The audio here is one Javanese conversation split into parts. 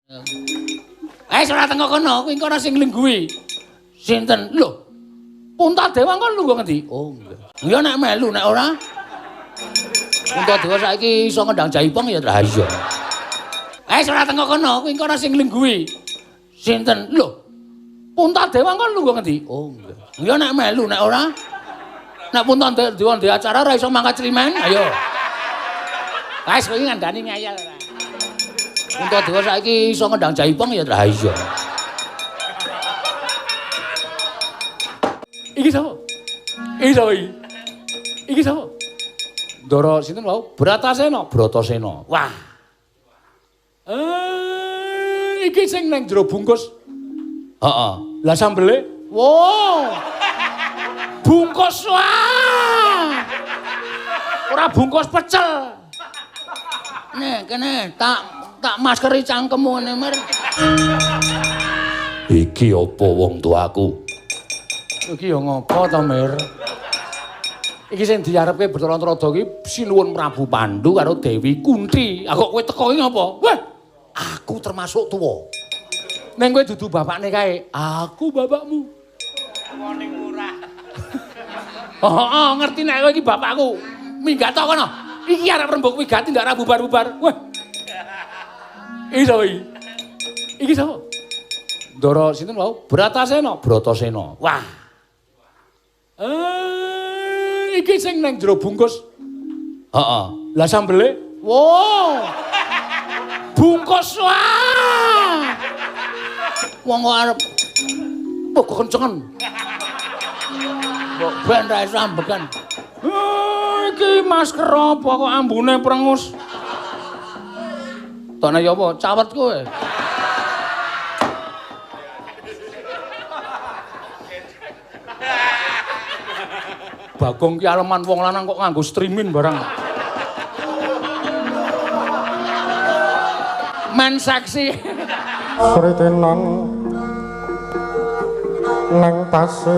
Eh ora teko kono, kuwi engko ana sing nglingguhi. Sinten? Lho. Puntadewa engko lungguh ngendi? Oh, nggih. Ya nek melu nek ora. Puntadewa saiki iso ngendang jaipong ya ta iya. Eh ora teko kono, kuwi engko ana sing nglingguhi. Sinten? Lho. Puntadewa engko lungguh ngendi? Oh, nggih. Ya nek melu nek ora. Nek Puntadewa ndek acara ora iso mangkat climen, ayo. Wes kowe iki ngandani ngayal ora. Puntadewa saiki iso ngendang jaipong ya ta iya. Iki sapa? Iki sapa iki? Iki sapa? Ndara sinten wau? Bratasena, Bratasena. Wah. Iki sing nang jero bungkus. Heeh. Lah sambele? Wow. Bungkus wah. Ora bungkus pecel. Nek kene tak maskeri cangkemmu ngene, Mir. Iki apa wong tuaku? Iki ya ngopo to, Mir? Iki sing diarepke Bathara Narada iki Sinuwun Prabu Pandu karo Dewi Kunti. Ah kok kowe teko iki ngopo? Wah, aku termasuk tuwa. Ning kowe dudu bapakne kae. Aku bapakmu. Wong ora. Heeh, ngerti nek kowe iki bapakku. Minggat to kono. Iki arep rembug wigati ndak ra bubar-bubar. Wah. Iki sapa iki? Iki sapa? Ndara sinten wau? Bratasena, Bratasena. Wah. Iki sing nang jero bungkus. Heeh. Lah sambele? Wow. Bungkus wah. Wong kok arep kok kencengen. Mbok ben ra iso ambekan. Iki masker apa kok ambune prengus? Tone ya apa? Cawet kowe. Bagong ki aleman wong lanang kok nganggo streaming barang. Men seksi. Sritenan nang tasik.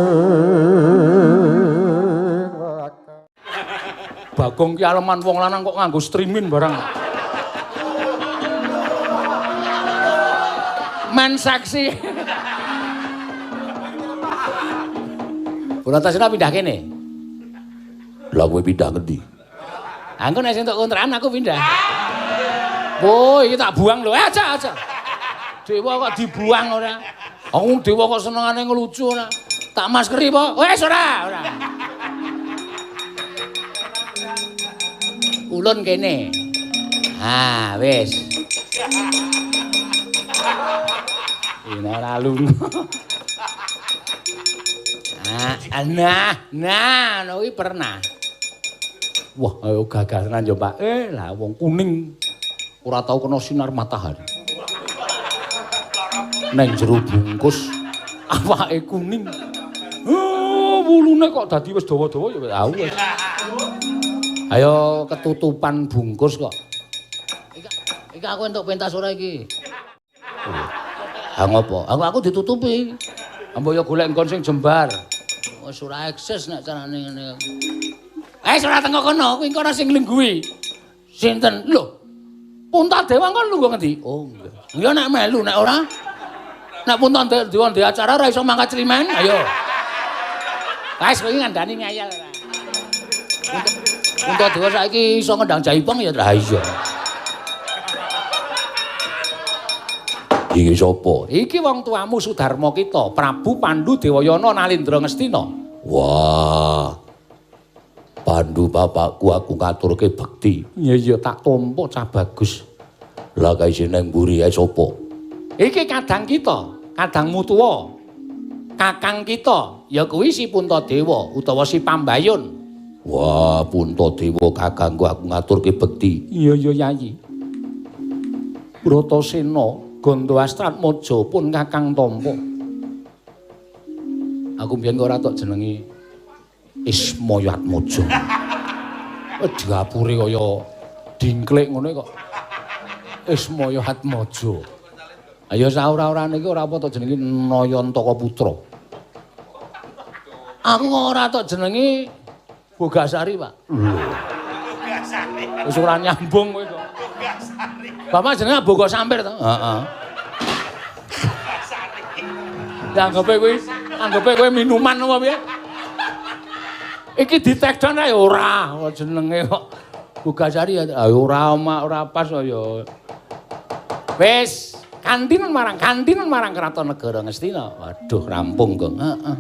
Bagong ki aleman wong lanang kok nganggo streaming barang. Men seksi. Bratasena pindah kene. Lah kowe pindah ngendi? Aku nek sing entuk kontrakan aku pindah. Wo, iki tak buang lho. Aja, aja. Dewa kok dibuang ora? Aku dewa kok senengane ngelucu ora. Tak maskeri apa? Wes ora, ora. Ulun kene. Ah, wis. Ini ora lunga. Ah, nah, nah, no iki pernah. Wah, ayo gagah tenan yo, Pak. Lah wong kuning ora tau kena sinar matahari. Neng jero bungkus awake kuning. Wulune kok dadi wis dawa-dawa ya wis. Ayo ketutupan bungkus kok. Iki aku entuk pentas ora iki? Ha ngopo? Aku ditutupi. Mbok yo golek nggon sing jembar. Wis ora eksis nek carane ngene. Eh ora teko kono, kuwi engko ana sing nglingguhi. Sinten? Lho. Puntadewa engko lungguh ngendi? Oh, nggih. Ya nek melu nek ora. Nek Puntadewa ndek acara ora iso mangkat climen, ayo. Wes kowe iki ngandani ngayal ora. Puntadewa saiki iso ngendang jaipong ya ta iya. Iki sapa? Iki wong tuamu Sudarma kita, Prabu Pandu Dewayana Nalindra Ngastina. Wah. Pandu bapakku aku ngaturke bekti. Iya iya tak tampa cah bagus. Lah kae sing nang mburi ae sapa? Iki kadang kita, kadangmu tuwa. Kakang kita ya kuwi si Puntadewa utawa si Pambayun. Wah, Puntadewa kakangku aku ngaturke bekti. Iya iya Yayi. Bratasena Gandha Astratmaja pun kakang tampa. Aku mbiyen kok ora tok jenengi Ismaya Atmaja. Diapure kaya dingklik ngono kok. Ismaya Atmaja. Ayo saora-orane iki ora apa tok jenengi Nayantaka Putra. Aku kok ora tok jenengi Bogasari, Pak. Lho. Bogasari. Wis ora nyambung kowe kok. Bogasari. Bapak jenenge Bogo Sampir to? Heeh. Anggepe kuwi, anggepe kowe minuman apa piye? Iki di-take down ae ora, jenenge kok Bugasari ya ora mak ora pas ya. Wis, kantinan marang Kraton Negara Ngastina. Waduh, rampung, Gong. Heeh.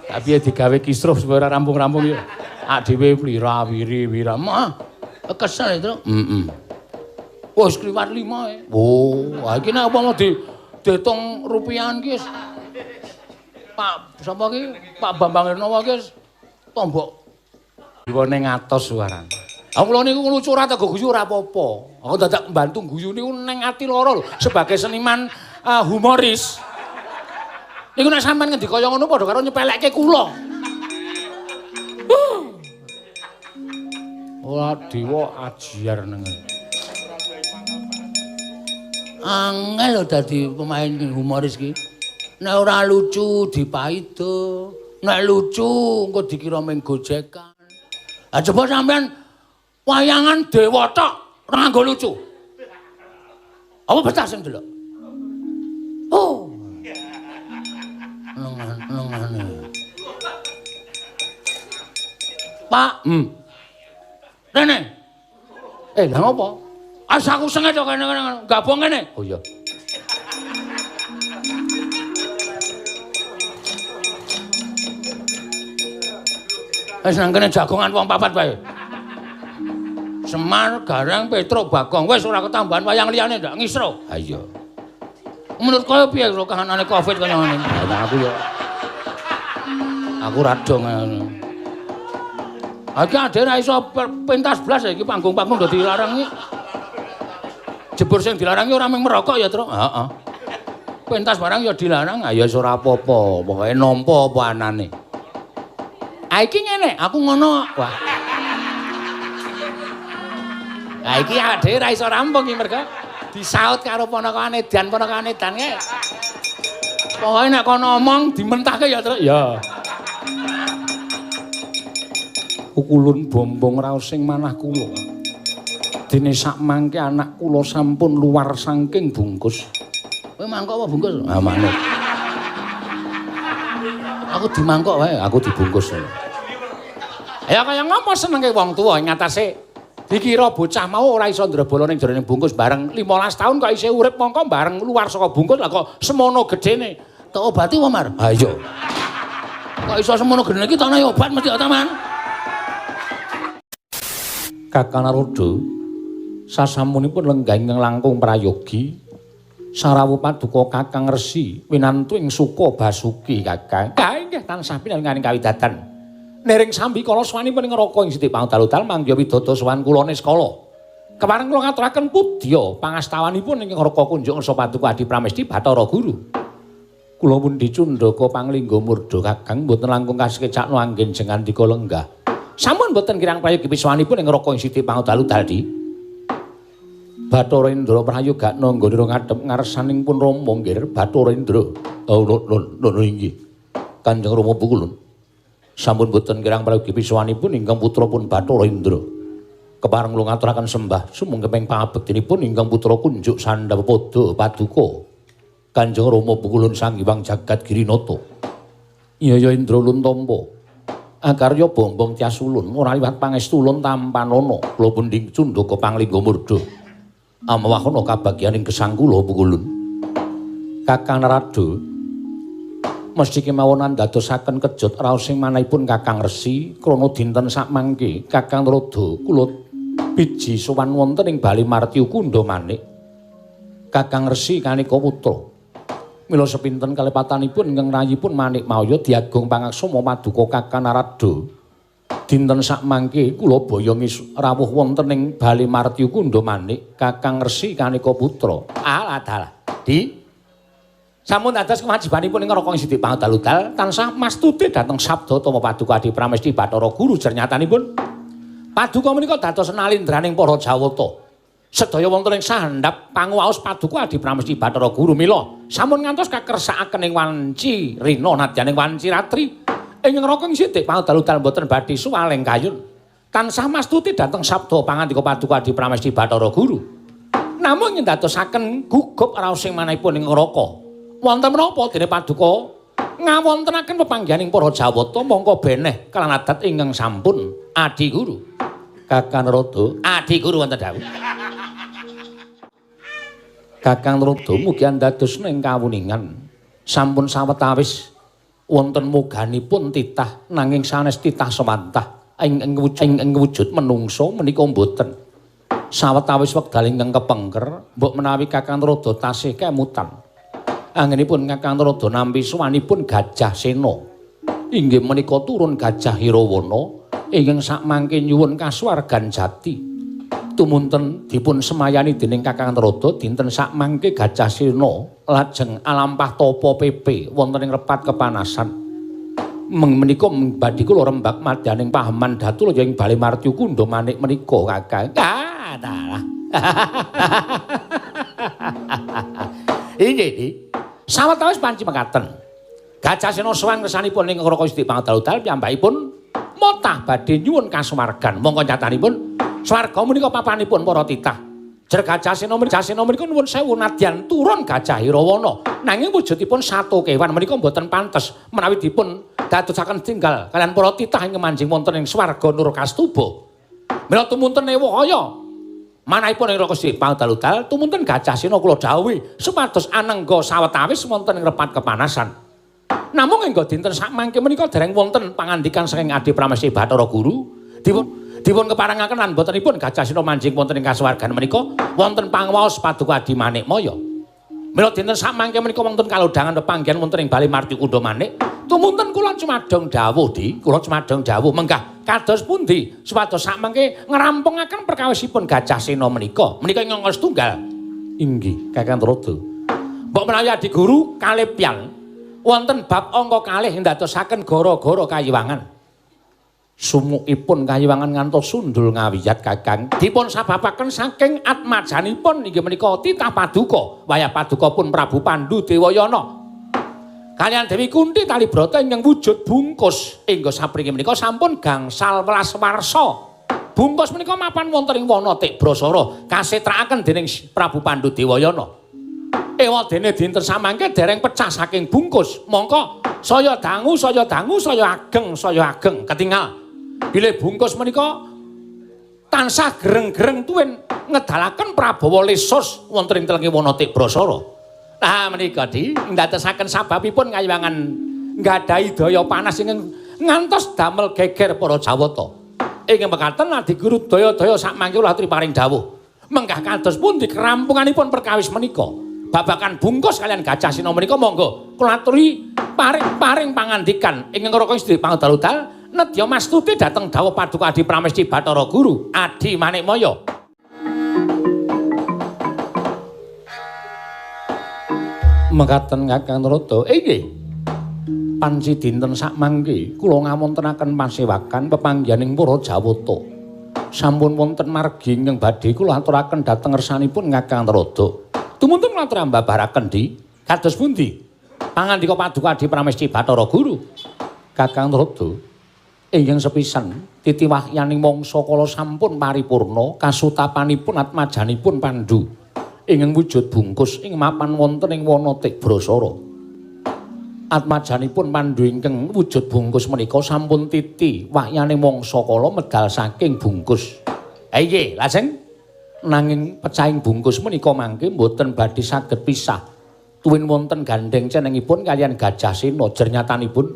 Tapi ya digawe kisruh supaya ora rampung-rampung ya. Ak dhewe wira wiri wira. Mah, kesel itu. Heeh. Wis kliwat 5 e. Oh, iki nek apa mau diitung rupiahan ki wis. Pak sapa ki? Pak Bambang Hernowo ki wis tombok diwone ngatos suarane. Aku kula niku lucu ora tego guyu ora apa-apa. Aku dadak mbantu guyu niku neng ati lara lho sebagai seniman humoris. Niku nek sampean ngendika kaya ngono padha karo nyepelekke kula. Ora dewa ajiar neng. Angel lho dadi pemain humoris ki. Nek ora lucu dipaido, nek lucu engko dikira mung gojekan. Ah coba sampean wayangan dewa tok ora nganggo lucu. Apa betah sing delok? Oh. Lengane. Pak, Rene. Lha ngopo? As aku senget kok kene gabung kene. Oh iya. Wis nang kene jagongan wong papat wae. Semar, Gareng, Petruk, Bagong wis ora ketambahan wayang liyane ndak ngisro. Ha iya. Menurut kowe piye karo kahanane Covid kaya ngene? Lah aku ya. Aku ra dong ngono. Ha iki adhe ra iso pentas blas iki panggung-panggung do dilarang iki. Jebur sing dilarang ora mung merokok ya, Truk. Heeh. Pentas barang ya dilarang, ha ya wis ora apa-apa, pokoke nampa apa anane. Ha iki ngene, aku ngono. Wah. Ha iki adhe ra iso rampung iki merga disaut karo ponakane edan kae. Pokoke nek kono omong dimentahke ya, Truk. Ya. Pukulun bombong raos sing manah kula. Dene sak mangke anak kula sampun luar saking bungkus. Kowe mangkok apa bungkus? Ha manut. Aku dimangkok wae, aku dibungkus. Ya kaya ngopo senenge wong tuwa ing ngatasé dikira bocah mau ora iso ndrebala ning jerone bungkus bareng 15 tahun kok isih urip mongko bareng luar saka bungkus lah kok semono gedene. Tak obati wae, Mar. Ha iya. Kok iso semono gedene iki tak ana obat mesti ta, Man. Kakang Narada sasampunipun lenggah ingkang langkung prayogi sarawuh paduka Kakang Resi winantu ing suka basuki Kakang. Ka inggih tansah pinaringan kawidadan. Nering sambi kala sowanipun ing neraka ing sithik pangdal-dal mangga widada sowan kula niskala. Kepareng kula ngaturaken pudya pangastawanipun ing neraka kunjuk ngersa paduka Adi Pramesti Bathara Guru. Kula pundi cundhaka panglingga murda Kakang mboten langkung kasekecakno anggen jengandika lenggah. Sampun mboten kirang prayogi piswanipun ing neraka ing sithik pangdal-dal di. Bathara Indra prayogakna nggonira ngadhep ngarsaning pun Rama nggih Bathara Indra. Oh lho inggih. Kanjeng Rama pukulun. Sampun boten kirang prayogi piswanipun ingkang putra pun Bathara Indra. Kepareng kula ngaturaken sembah sumangga pangabektinipun ingkang putra kunjuk sandhap pada paduka. Kanjeng Rama pukulun Sang Hyang Jagat Girinata. Iya ya Indra ulun tampa. Akarya bombong tias ulun ora liwat pangestu ulun tampanana. Kula pundi cundhaka panglingga murda. Amawahana kabagyaning gesang kula pukulun. Kakang Narada mesti kemawon andadosaken kejut raos sing manahipun Kakang Resi krana dinten sakmangke Kakang Narada kula biji sowan wonten ing Bali Martyu Kundha Manik. Kakang Resi kanika putra. Mila sepinten kalepatanipun ingkang rayipun Manik Maya diagung pangaksama paduka Kakang Narada. Dinten sakmangke kula boyongi rawuh wonten ing Bali Martyu Kundha Manik Kakang Resi kanika putra. Alah dalah. Di sampun dados kewajibanipun ing neraka sithik pangdal-dal tansah mastuti dhateng sabda tama paduka Adi Pramesti Bathara Guru jernyatanipun paduka menika dados nalindraning para Jawata. Sedaya wonten ing sandhap panguwaos paduka Adi Pramesti Bathara Guru mila sampun ngantos kakersakaken ing wanci rina nadyan ing wanci ratri. Ing neraka sithik pangdal-dal mboten badhe suwaling kayun. Tansah mastuti dhateng sabda pangandika paduka Adi Pramesti Bathara Guru. Namung ndadosaken gugup raos ing manahipun ing neraka. Wonten menapa dene paduka ngawontenaken pepanggihaning para Jawata mongko beneh kalan adat ingkang sampun Adi Guru. Kakang Narada, Adi Guru wonten dawuh. Kakang Narada mugi andadosna ing kawuningan sampun sawetawis wonten moganipun titah nanging sanes titah sewantah ing wujud menungso menika mboten. Sawetawis wekdal ingkang kepengker mbok menawi Kakang Narada tasih kemutan. Anggenipun Kakang Narada nampi sowanipun Gajah Sena. Inggih menika turun Gajah Hirawana ingkang sakmangke nyuwun kasuwargan jati. Tumunten dipun semayani dening Kakang Narada dinten sakmangke Gajah Sena lajeng alampah tapa pepe wonten ing repat kepanasan. Menika badhe kula rembak madyaning paheman Datulaya ing Bale Martyu Kundha Manik menika Kakang. Ah, dalah. Inggih. Sawetawis panci mekaten. Gajah Sena sowan ngersanipun ing Raka Siti Pangadal-udal piyambakipun motah badhe nyuwun kasuwargan. Mongko nyatanipun swarga menika papanipun para titah. Jer Gajah Sena menika nuwun sewu nadyan turun Gajah Hirawana. Nanging wujudipun sato kewan menika mboten pantes menawi dipun dadosaken tinggal kalian para titah ingkang manjing wonten ing swarga Nurkastuba. Mila tumunten ewahaya manahipun ing Raka Sri Pangadal-udal tumunten Gajah Sena kula dawuhi supados anengga sawetawis wonten ing repat kepanasan. Namung engga dinten sakmangke menika dereng wonten pangandikan saking Adi Pramesti Bathara Guru dipun keparengaken lan botenipun Gajah Sena manjing wonten ing kasuwargan menika wonten pangwaos Paduka Adi Manikmaya. Mila dinten sakmangke menika wonten kalodhangan pepanggihan wonten ing Bale Martyu Kundha Manik tumunten kula cumadong dawuh di kula cumadong dawuh menggah kados pundi supados sakmangke ngrampungaken perkawisipun Gajah Sena menika menika ing angka setunggal. Inggih Kakang Narada. Mbok menawi Adi Guru kalepyan wonten bab angka kalih ndadosaken gara-gara kayiwangan. Sumukipun kayiwangan ngantos sundul ngawiyat Kakang dipun sababaken saking atmajanipun inggih menika titah paduka wayah paduka pun Prabu Pandu Dewayana kalian Dewi Kunti Talibrata ingkang wujud bungkus hingga sapringi menika sampun gangsal welas warsa. Bungkus menika mapan wonten ing wana Tikbrasara kasetrakaken dening Prabu Pandu Dewayana. Ewadene dinten samangke dereng pecah saking bungkus mongko saya dangu saya dangu saya ageng ketingal bilih bungkus menika tansah gereng-gereng tuwin ngedalaken Prabawa Lesus wonten ing telenge wana Tikbrasara. Nah menika di ndadosaken sababipun kayiwangan nggadahi daya panas ingkang ngantos damel geger para Jawata. Ingkang mekaten Adi Guru daya-daya sakmangke kula aturi paring dawuh. Menggah kados pundi kerampunganipun perkawis menika? Babakan bungkus kalian Gajah Sena menika monggo kula aturi paring pangandikan ingkang Raka Istri Pangadal-udal nedya mastuti dhateng dawuh Paduka Adi Pramesti Bathara Guru Adi Manikmaya. Mekaten Kakang Narada, inggih. Panci dinten sakmangke kula ngawontenaken pasewakan pepanggihaning para Jawata. Sampun wonten margi ingkang badhe kula aturaken dhateng ngersanipun Kakang Narada. Tumunten kula aturi ambabaraken di kados pundi? Pangandika Paduka Adi Pramesti Bathara Guru. Kakang Narada, ingkang sepisan titi wahyaning mangsa kala sampun paripurna kasutapanipun atmajanipun Pandu ingkang wujud bungkus ing mapan wonten ing wana Tikbrasara. Atmajanipun Pandu ingkang wujud bungkus menika sampun titi wahyane mangsa kala medal saking bungkus. Ha inggih, lajeng nanging pecahing bungkus menika mangke mboten badhe saged pisah. Tuwin wonten gandheng cenengipun kalian Gajah Sena. Jernyatanipun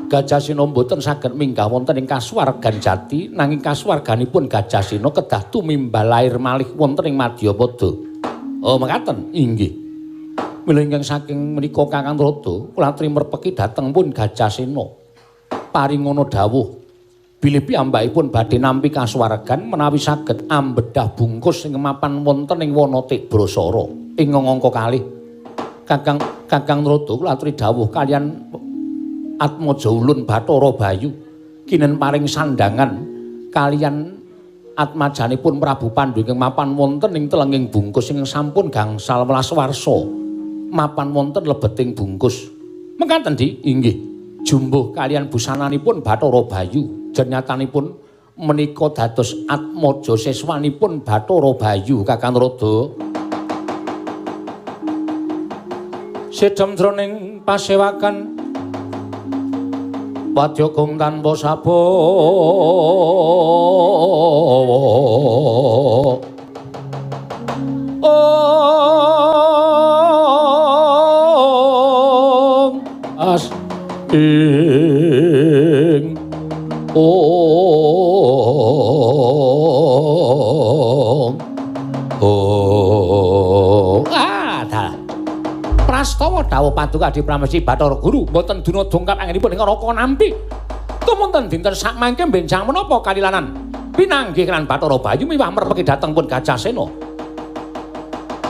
Gajah Sena mboten saged minggah wonten ing kasuwargan jati nanging kasuwarganipun Gajah Sena kedah tumimbal lair malih wonten ing Madyapada. Oh mekaten inggih. Mila ingkang saking menika Kakang Narada kula aturi merpeki dhateng pun Gajah Sena. Paringana dawuh bilih piyambakipun badhe nampi kasuwargan menawi saged ambedah bungkus ing mapan wonten ing wana Tikbrasara. Ing angka kalih Kakang Narada kula aturi dawuh kalian Atmaja Ulun Bathara Bayu kinen paring sandangan kalian atmajanipun Prabu Pandu ingkang mapan wonten ing telenging bungkus ingkang sampun gangsal welas warsa mapan wonten lebeting bungkus. Mekaten di inggih jumbuh kalian busananipun Bathara Bayu. Jernyatanipun menika dados atmaja siswanipun Bathara Bayu Kakang Narada. Sidem jroning pasewakan wadya gong tanpa sabawa. Om as ing om om. Ah, dalah. Prastawa dawuh Paduka Adi Pramesti Bathara Guru mboten duna dongkap anggenipun ing neraka nampi. Tumunten dinten sakmangke benjang menapa kalilanan pinanggih lan Bathara Bayu miwah merpeki dhateng pun Gajah Sena.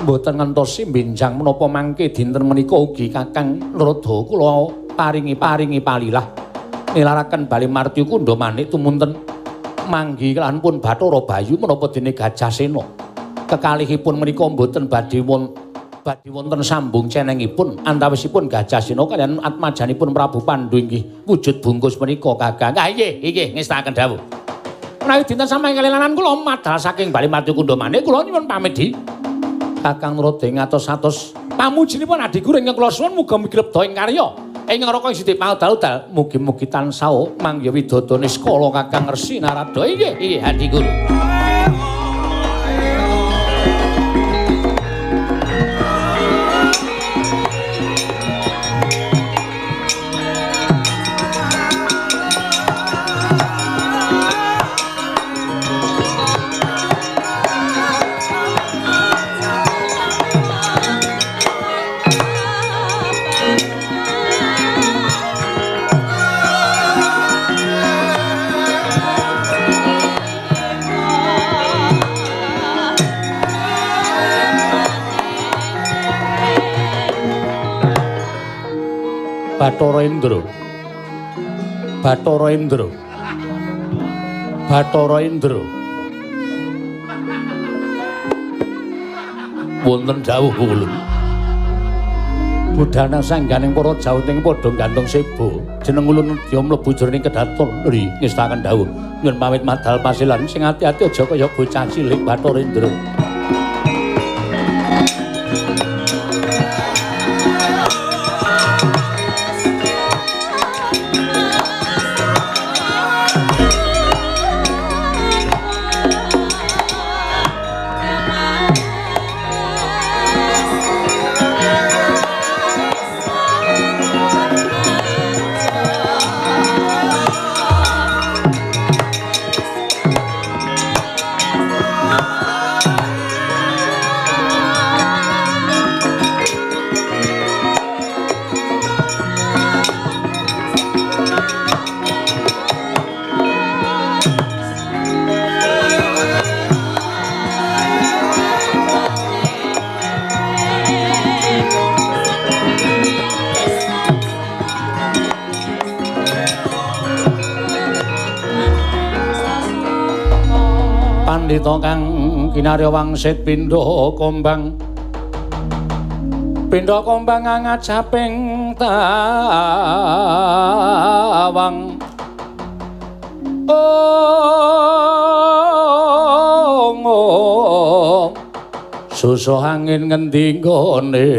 Mboten ngentosi benjang menapa mangke dinten menika ugi Kakang Narada kula paringi palilah nilaraken bali martya kundha manik tumunten manggi lan pun Bathara Bayu menapa dene Gajah Sena. Kekalihipun menika mboten badhe wonten sambung cenengipun antawisipun Gajah Sena kaliyan atmajanipun Prabu Pandu inggih wujud bungkus menika Kakang. Ah nggih ngestakaken dawuh. Menawi dinten samangke kalilanan kula madal saking Bali Martya Kundha manik kula nyuwun pamit di Kakang Narada ing atos-atos pamujinipun adi guru ingkang kula suwun muga-mugi lebda ing karya ing neraka ing sithik paudal-udal mugi-mugi tansah mangya widodone skala Kakang Resi Narada. Inggih adi guru. Bathara Indra. Bathara Indra. Bathara Indra. Wonten dawuh kula. Budana sangganing para jauting padha gantung seba. Jeneng ulun nedya mlebu jroning kedaton. Ri ngestakaken dawuh. Nyuwun pamit madal pasilan sing ati-ati aja kaya bocah cilik Bathara Indra. Pandhita kang kinarya wangsit pindha kombang. Pindha kombang ngajaping tawang. Ong ong susuh angin ngendi nggone.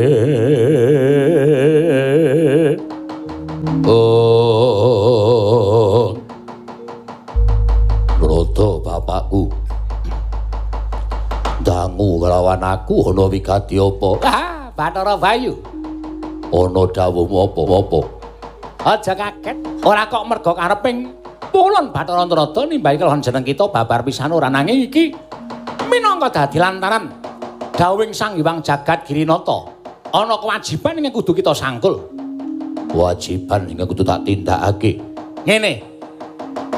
Ong Rada bapakku dangu kelawan aku ana wigati apa? Ah, Bathara Bayu. Ana dawuhmu apa-apa? Aja kaget, ora kok merga kareping pulun Bathara Narada nimbahi kelon jeneng kita babar pisan ora nanging iki minangka dadi lantaran dawuhing Sang Hyang Jagat Girinata. Ana kewajiban ingkang kudu kita sangkul. Kewajiban ingkang kudu tak tindakake. Ngene.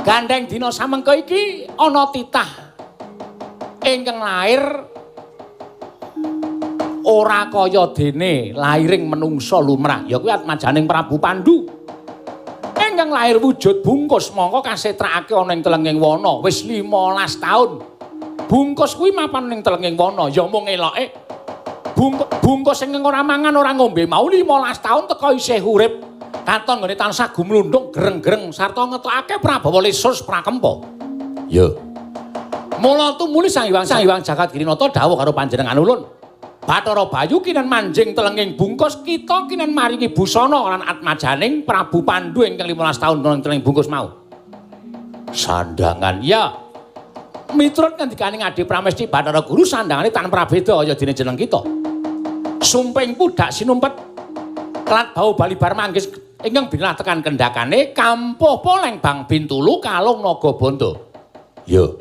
Gandeng dina samengko iki ana titah ingkang lair ora kaya dene lairing menungsa lumrah ya kuwi atmajaning Prabu Pandu ingkang lair wujud bungkus mongko kasetrakake ana ing telenging wana wis 15 taun bungkus kuwi mapan ning telenging wana ya mung eloke bungkus ingkang ora mangan ora ngombe mau 15 taun teka isih urip katon nggone tansah gumlundung greng-greng sarta ngetokake Prabawa Lesus Prakempa. Ya. Mula tumuli Sang Hyang Jagat Girinata dawuh karo panjenengan ulun. Bathara Bayu kinen manjing telenging bungkus, kita kinen maringi busana lan atmajaning Prabu Pandu ingkang 15 taun teleng bungkus mau. Sandangan ya. Miturut ngendikaning Adi Pramesti Bathara Guru sandangane tan prabeda kaya dene jeneng kita. Sumping pudak sinumpet kelat bau balibar manggis ingkang binalah tekan kendakane kampuh poleng Bang Bintulu kalung naga bondo. Iya.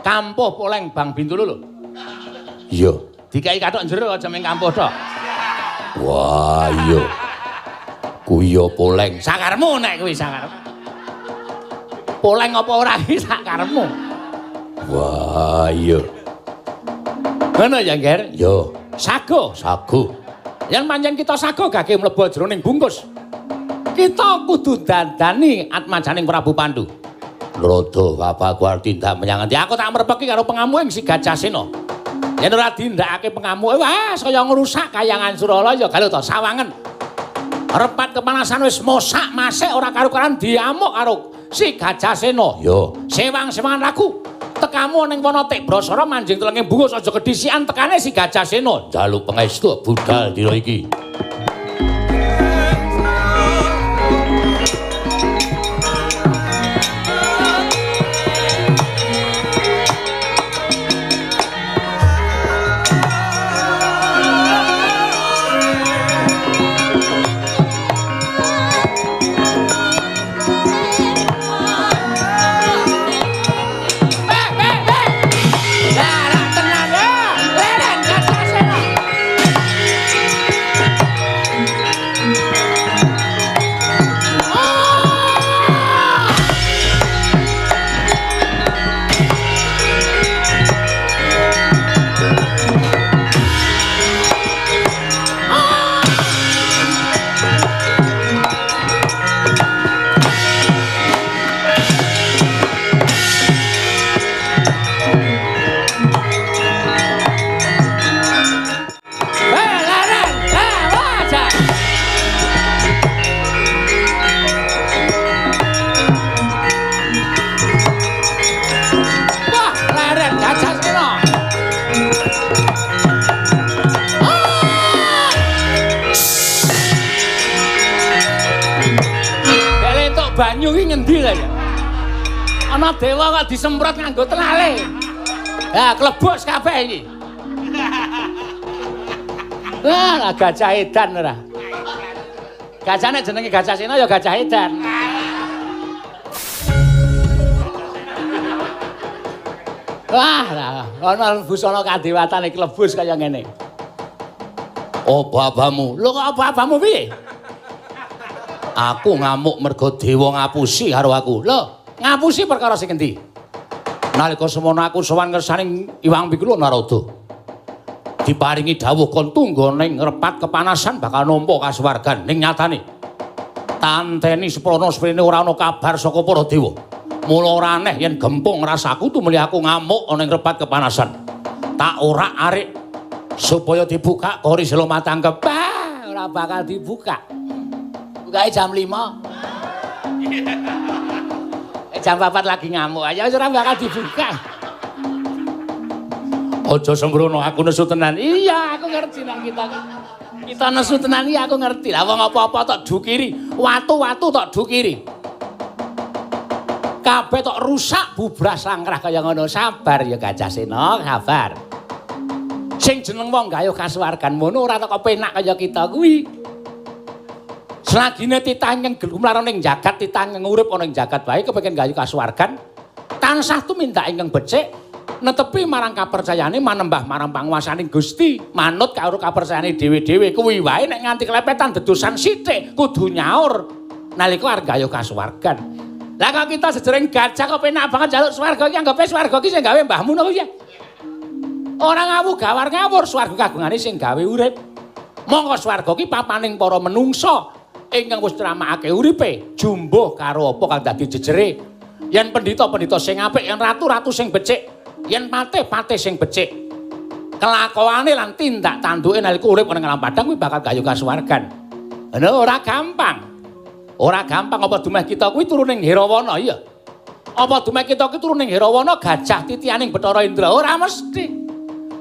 Kampuh poleng Bang Bintulu lho. Iya. Dikai kathok jero aja ming kampuh tok. Wah, iya. Kuwi ya poleng. Sakarmu nek kuwi sakarmu. Poleng apa ora iki sakarmu. Wah, iya. Ngono ya, Nger? Iya. Sago, sago. Yen pancen kita sago gage mlebu jroning bungkus. Kita kudu dandani atmajaning Prabu Pandu. Nrada bapakku arep tindak menyang endi? Aku tak merpeki karo pengamuking si Gajah Sena. Yen ora dindakake pengamuke, wah saya ngrusak kayangan Suralaya galo to sawangen. Repat kepanasan wis mosak masik ora karu-karuan diamuk karo si Gajah Sena. Yo, sewang-sewangan lagu. Tekamu ning wana Tikbrasara manjing telenge bungkus aja kedhisikan tekane si Gajah Sena. Njaluk pangestu budal dina iki. Banyu iki ngendi ta ya? Ana dewa kok disemprot nganggo telale. Lah klebus kabeh iki. Wah, lah gajah edan ora. Gajahne jenenge Gajah Sena ya gajah edan. Wah, lah ana busana kadewatane klebus kaya ngene. Apa abamu? Lho kok apa abamu piye? Aku ngamuk mergo dewa ngapusi karo aku. Lho, ngapusi perkara sing endi? Nalika semono aku sowan ngersaning Iwang Pikula Narada. Diparingi dawuh kon tunggu ning repat kepanasan bakal nampa kasuwargan. Ning nyatane tanteni seprono sprene ora ana kabar saka para dewa. Mula ora aneh yen gempung rasaku tumuli aku ngamuk ana ing repat kepanasan. Tak orak-arik supaya dibuka kori selo matangkep. Bah, ora bakal dibuka. Bukae jam 5. Jam 4 lagi ngamuk aja ora bakal dibuka. Aja sembrono aku nesu tenan. Iya, aku ngerti nang kita. Kita nesu tenan iki aku ngerti. Lah wong apa-apa tok dukiri, watu-watu tok dukiri. Kabeh tok rusak bubras langkrah kaya ngono. Sabar ya Gajah Sena, sabar. Sing jeneng wong gayuh kasuwargan ngono ora tok penak kaya kita kuwi. Selagine titah ingkang gumlaron ing jagat, titah ingkang urip ana ing jagat wae kepengin gayuh kasuwargan, tansah tumindak ingkang becik, netepi marang kapercayane manembah marang panguwasaning Gusti, manut karo kapercayane dhewe-dhewe kuwi wae nek nganti klepetan dedusan sithik kudu nyaur nalika arep gayuh kasuwargan. Lah kok kita sejering gajah kok penak banget njaluk swarga iki anggape swarga iki sing gawe mbahmu ngono kuwi ya. Ora ngawu gawar ngawur swarga kagungane sing gawe urip. Mongko swarga iki papaning para menungsa ingkang wis tramakake uripe jumbuh karo apa kang dadi jejere. Yen pendhita-pendhita sing apik, yen ratu-ratu sing becik, yen patih-patih sing becik, kelakuane lan tindak tanduke nalika urip ana ing alam padhang kuwi bakal gayuh kasuwargan. Ngono ora gampang. Ora gampang apa dumeh kita kuwi turu ning Hirawana iya. Apa dumeh kita kuwi turu ning Hirawana gajah titianing Bathara Indra ora mesti.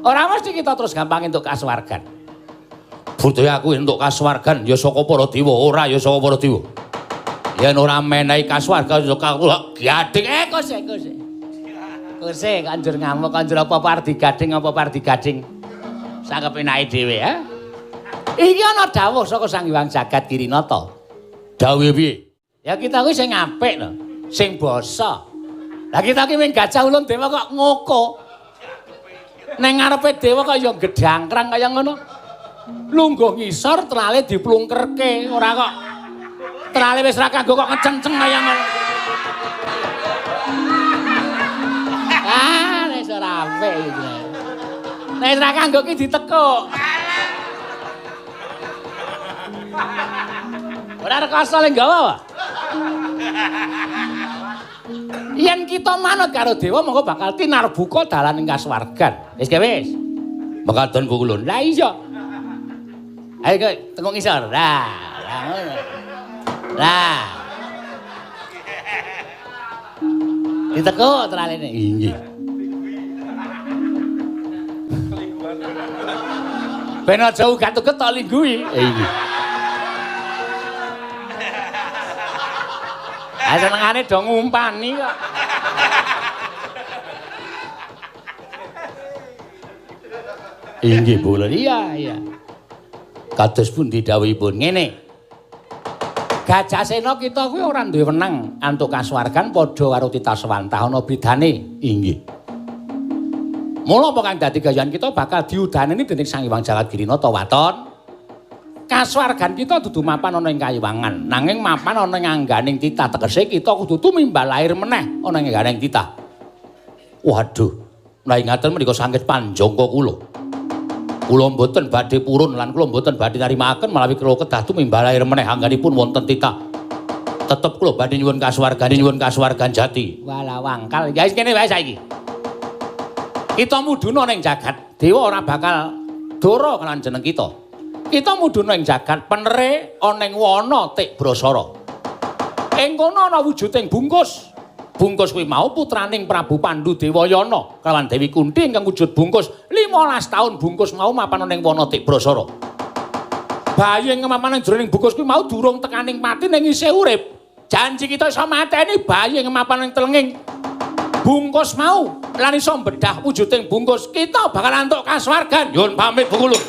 Ora mesti kita terus gampang entuk kasuwargan. Butuhe aku entuk kasuwargan ya saka para dewa, ora ya saka para dewa. Yen ora menehi kasuwargan ya aku gading. Kose kose. Kose kanjur ngamuk, kanjur apa-apa arep digading, apa-apa arep digading. Sak kepenake dhewe ya. Iki ana dawuh saka Sang Hyang Jagat Girinata. Dawuhe piye? Ya kita kuwi sing apik lho, sing basa. Lah kita ki mung gajah ulun dewa kok ngoko. Neng ngarepe dewa kok ya gedhangkrang kaya ngono. Lungguh ngisor trale diplungkerke, ora kok trale wis ra kanggo kok ngecenceng kaya ngono. Ah, wis ora apik iki. Nek wis ra kanggo ki ditekuk. Ora rekoso le nggawa apa? Yen kita manut karo dewa monggo bakal tinarbuka dalan ing kasuwargan. Wis ge wis. Mekaten Bu Kulun. Lah iya. Ayo kowe tengok ngisor. Lah, lah ngono. Lah. Ditekuk tralene. Inggih. Ben aja ugat-uget tok lingguhi. Inggih. Ah senengane do ngumpani kok. Inggih Bu Kulun. Iya, iya. Kados pundi dawuhipun? Ngene. Gajah Sena kita kuwi ora duwe wenang antuk kasuwargan padha karo Tita Swantah ana bedane. Inggih. Mula apa kang dadi gayan kita bakal diudaneni dening Sang Hyang Jagat Girinata waton. Kasuwargan kita dudu mapan ana ing kayiwangan, nanging mapan ana ing angganing titah. Tegese kita kudu tumimbal lahir meneh ana ing angganing titah. Waduh, menawi ngaten menika sanget panjangka kula. Kula mboten badhe purun lan kula mboten badhe nrimakaken menawi kula kedah tumimbal lahir meneh angganipun wonten titah. Tetep kula badhe nyuwun kasuwargan, nyuwun kasuwargan jati. Walah wangkal. Ya wis kene wae saiki. Kita mudhuna ning jagat, dewa ora bakal dora kelan jeneng kita. Kita mudhuna ing jagat penere ana ing wana Tik Brasara. Ing kono ana wujuding bungkus. Bungkus kuwi mau putraning Prabu Pandu Dewayana kelawan Dewi Kunti ingkang wujud bungkus. 15 taun bungkus mau mapan ana ing wana Tik Brasara. Bayi ing mapan ing jroning bungkus kuwi mau durung tekaning pati ning isih urip. Janji kita iso mateni bayi ing mapan ing telenging bungkus mau lan iso mbedah wujuding bungkus, kita bakal antuk kasuwargan. Nyuwun pamit Bu Kulun.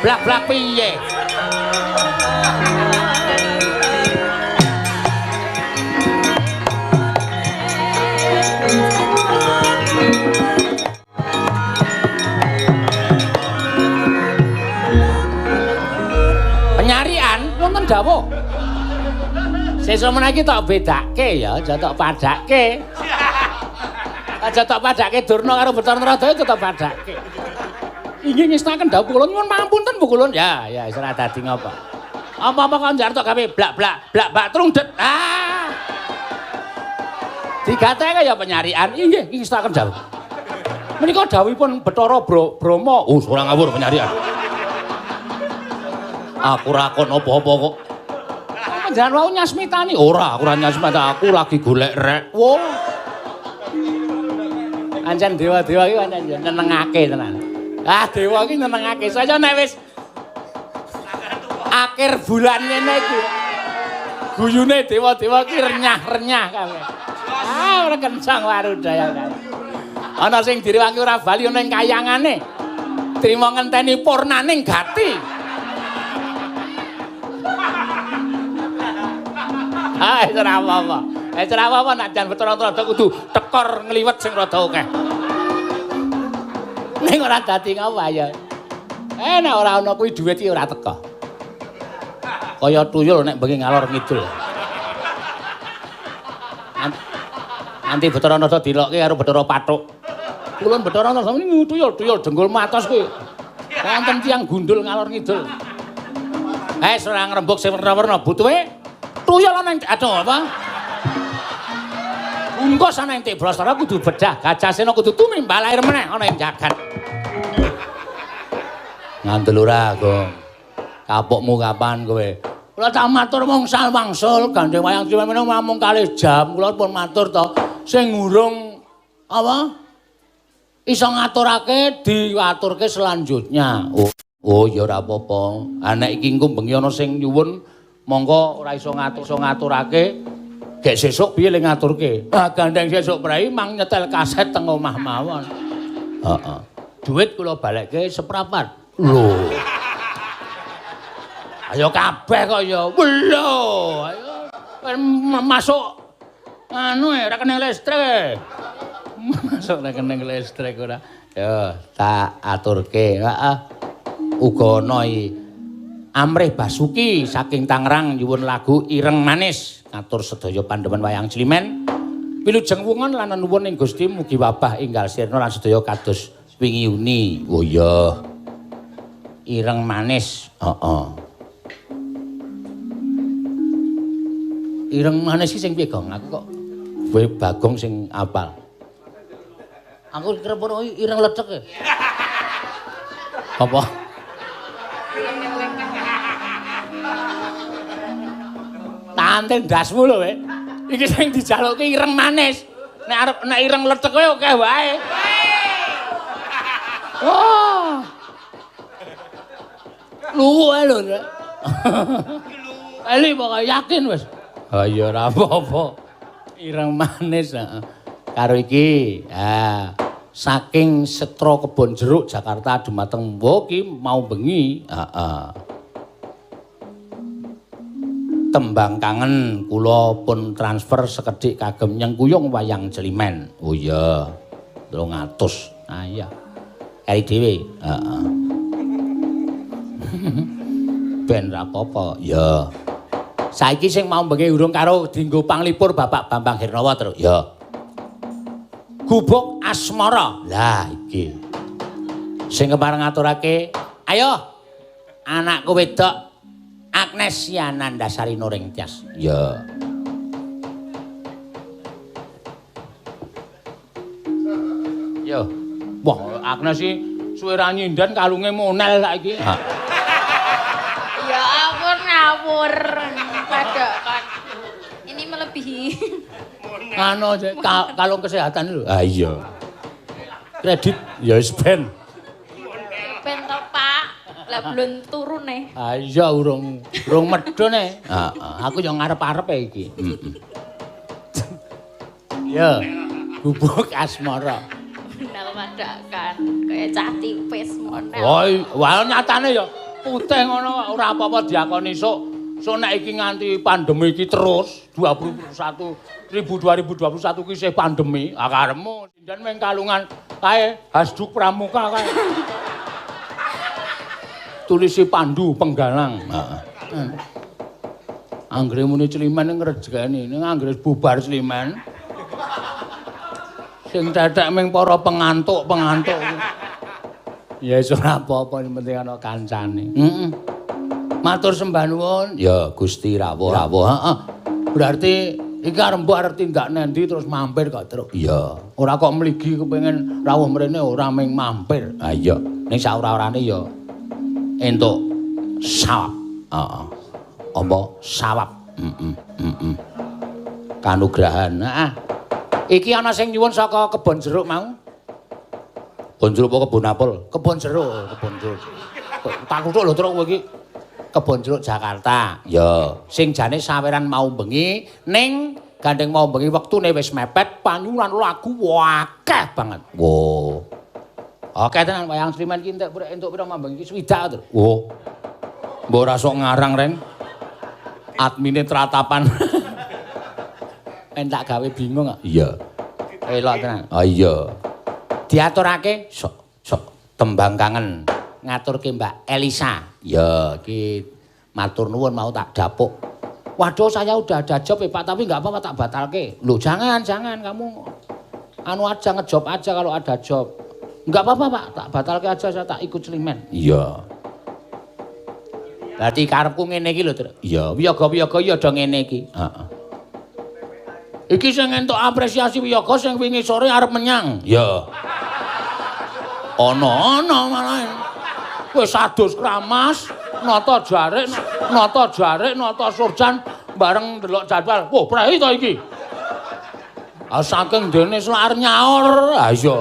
Blak-blak piye? Penyarian wonten dawuh. Sesuk menawi tok bedake ya, aja tok padake. Aja tok padake Durna karo Bathara Narada tetep padake. Inggih ngestaken dawuh kula nyuwun pangapunten Bu Kulun. Ya, ya wis ora dadi ngapa. Apa-apa kon njar tok gawe blak-blak, blak-blak trung det. Ah. Digateke ya penyarian. Inggih ngestaken dawuh. Menika dawuhipun Bathara Brahma. Oh, ora ngawur penyarian. Aku ora kon apa-apa kok. Panjenengan wau nyasmitani. Ora, aku ora nyasmitani, aku lagi golek rek. Wo. Ancen dewa-dewa iki pancen nyenengake tenan. Ah, dewa iki nyenengake. Saya nek wis akhir bulan ngene iki. Guyune dewa-dewa iki renyah-renyah kabeh. Ah, ora kencang warudaya kae. Ana sing direwangi ora bali ana ing kayangane. Trimo ngenteni purnaning gati. Ah, wis ora apa-apa. Wis ora apa-apa nek jan Bathara Narada kudu tekor ngliwet sing rada akeh. Ning ora dadi ngapa ya. Nek ora ana kuwi dhuwit iki ora teka. Kaya tuyul nek bengi ngalor ngidul. Nanti Bathara Narada dilokke karo Bathara Pathuk. Kulon Bathara Narada niku tuyul-tuyul dengkul matos kuwi. Wonten tiyang gundul ngalor ngidul. Wis ora ngrembug sing werna-werna butuhe tuyul ana ing aduh apa? Bungkus ana ing Tibrasara kudu bedah, Gajah Sena kudu tumimbal lair meneh ana ing jagat. Ngandel ora, Gong? Kapokmu kapan kowe? Kula tak matur mung sal wangsul gandeng wayang Climen namung kalih jam. Kula pun matur to, sing urung apa? Iso ngaturake diaturke selanjutnya. Oh, ya ora apa-apa. Ha nek iki engko bengi ana sing nyuwun monggo ora iso ngatur, iso ngaturake. Gek sesuk piye le ngaturke? Ah gandeng sesuk prei mang nyetel kaset teng omah mawon. Heeh. Duit kula balekke seprapat. Lho. Ayo kabeh kok ya. Lho, ayo masuk anu rekening listrik. Masuk rekening listrik ora. Ya, tak aturke. Heeh. Uga ana iki. Amrih Basuki saking Tangerang nyuwun lagu Ireng Manis ngatur sedaya pandemen wayang Climen. Wilujeng wungon lan nuwun ing Gusti mugi wabah enggal sirna lan sedaya kados wingi uni. Oh iya. Ireng Manis. Heeh. Ireng Manis iki sing piye, Gong? Aku kok kowe Bagong sing apal. Aku kira ireng lecek e. Apa? Tante ndasmu lho kowe. Iki sing dijaluki ireng manis. Nek arep nek ireng lethek kowe akeh wae. Wah. Luwuk ae lho. Eli pokoke yakin wis. Ha iya ora apa-apa. Ireng manis heeh. Karo iki, ha saking Setra Kebon Jeruk Jakarta dumateng Mbo ki mau bengi, heeh. Tembang kangen kula pun transfer sekedhik kagem nyengkuyung wayang Climen. Oh iya. 300. Ah iya. Kari dhewe. Heeh. Ben ra apa-apa. Ya. Saiki sing mau bengi urung karo dienggo panglipur Bapak Bambang Hernawa terus. Ya. Gubuk Asmara. Lah iki. Sing kepareng ngaturake, ayo anakku wedok Agnes Yanandasari Noringtyas. Ya. Yo. Wah, Agnes iki suwe ra nyinden kalunge monel saiki. Ya ampun ngawur. Padokan. Ini melebihi. Anu kalung kesehatan lho. Ah iya. Kredit ya wis ben. Ben to, Pak. Lah belum turun e. Ah iya urung medhun e. Heeh, aku yo ngarep-arep e iki. Heeh. Ya, Gubuk Asmara. Monel madakan kaya cah tipis monel. Wah, nyatane ya putih ngono ora apa-apa diakoni sok. Sok nek iki nganti pandemi iki terus 2021 iki isih pandemi, ah karepmu sindan meng kalungan kae Hasduk Pramuka kae. Tulisi Pandu Penggalang. Heeh. Anggere muni Climen ngrejekeni, ning anggere bubar Climen. Sing tetek ming para pengantuk-pengantuk. Ya wis ora apa-apa, sing penting ana kancane. Heeh. Matur sembah nuwun. Ya Gusti rawuh. Rawuh, heeh. Berarti iki arep mbok arep tindak nendi terus mampir kok, Truk. Iya. Ora kok mligi kepengin rawuh mrene ora ming mampir. Ha iya. Ning saora-orane ya entuk sawab. Heeh. Apa sawab? Heeh, heeh. Kanugrahan. Heeh. Iki ana sing nyuwun saka Kebon Jeruk mau. Kebon jeruk apa kebon apel? Kebon jeruk, kebon jeruk. Tak tutuk lho Truk kowe iki. Kebon Jeruk Jakarta. Ya, sing jane saweran mau bengi ning gandeng mau bengi wektune wis mepet panyuwunan lagu akeh banget. Wo. Oke tenan wayang Climen iki entek entuk pira mambeng iki swidak to. Wo. Mbok ora sok ngarang, Reng. Admine tratapan. Men tak gawe bingung kok. Iya. Elok tenan. Oh iya. Diaturake sok sok tembang kangen ngaturke Mbak Elisa. Ya, iki matur nuwun mau tak dapuk. Waduh, saya udah ada job ya Pak, tapi enggak apa-apa tak batalke. Loh, jangan, jangan kamu anu aja ngejob aja kalau ada job. Enggak apa-apa Pak, tak batalke aja saya tak ikut Climen. Iya. Berarti karepku ngene iki lho, Tru. Iya, wiyaga-wiyaga ya do ngene iki. Heeh. Iki sing entuk apresiasi wiyaga sing wingi sore arep menyang. Ya. Ana-ana malah. Wis adus kramas, nata jarik, nata jarik, nata surjan bareng ndelok jadwal. Wah, prei to iki. Ah saking dene selak arep nyaur. Ha iya.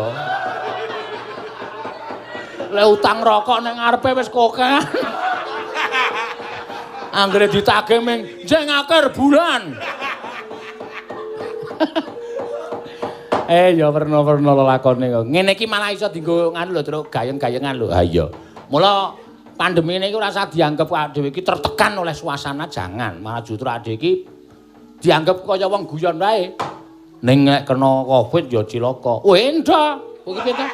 Le utang rokok ning ngarepe wis kokean. Anggere ditagih ming jeng akhir bulan. Ya werna-werna lelakone kok. Ngene iki malah iso dienggo nganu lho, Truk, gayeng-gayengan lho. Ha iya. Mula pandemi ini ora usah dianggep dhewe iki tertekan oleh suasana, jangan. Malah justru dhewe iki dianggep kaya wong guyon wae. Ning nek kena Covid ya cilaka. Oh, endah. Kowe iki piye ta?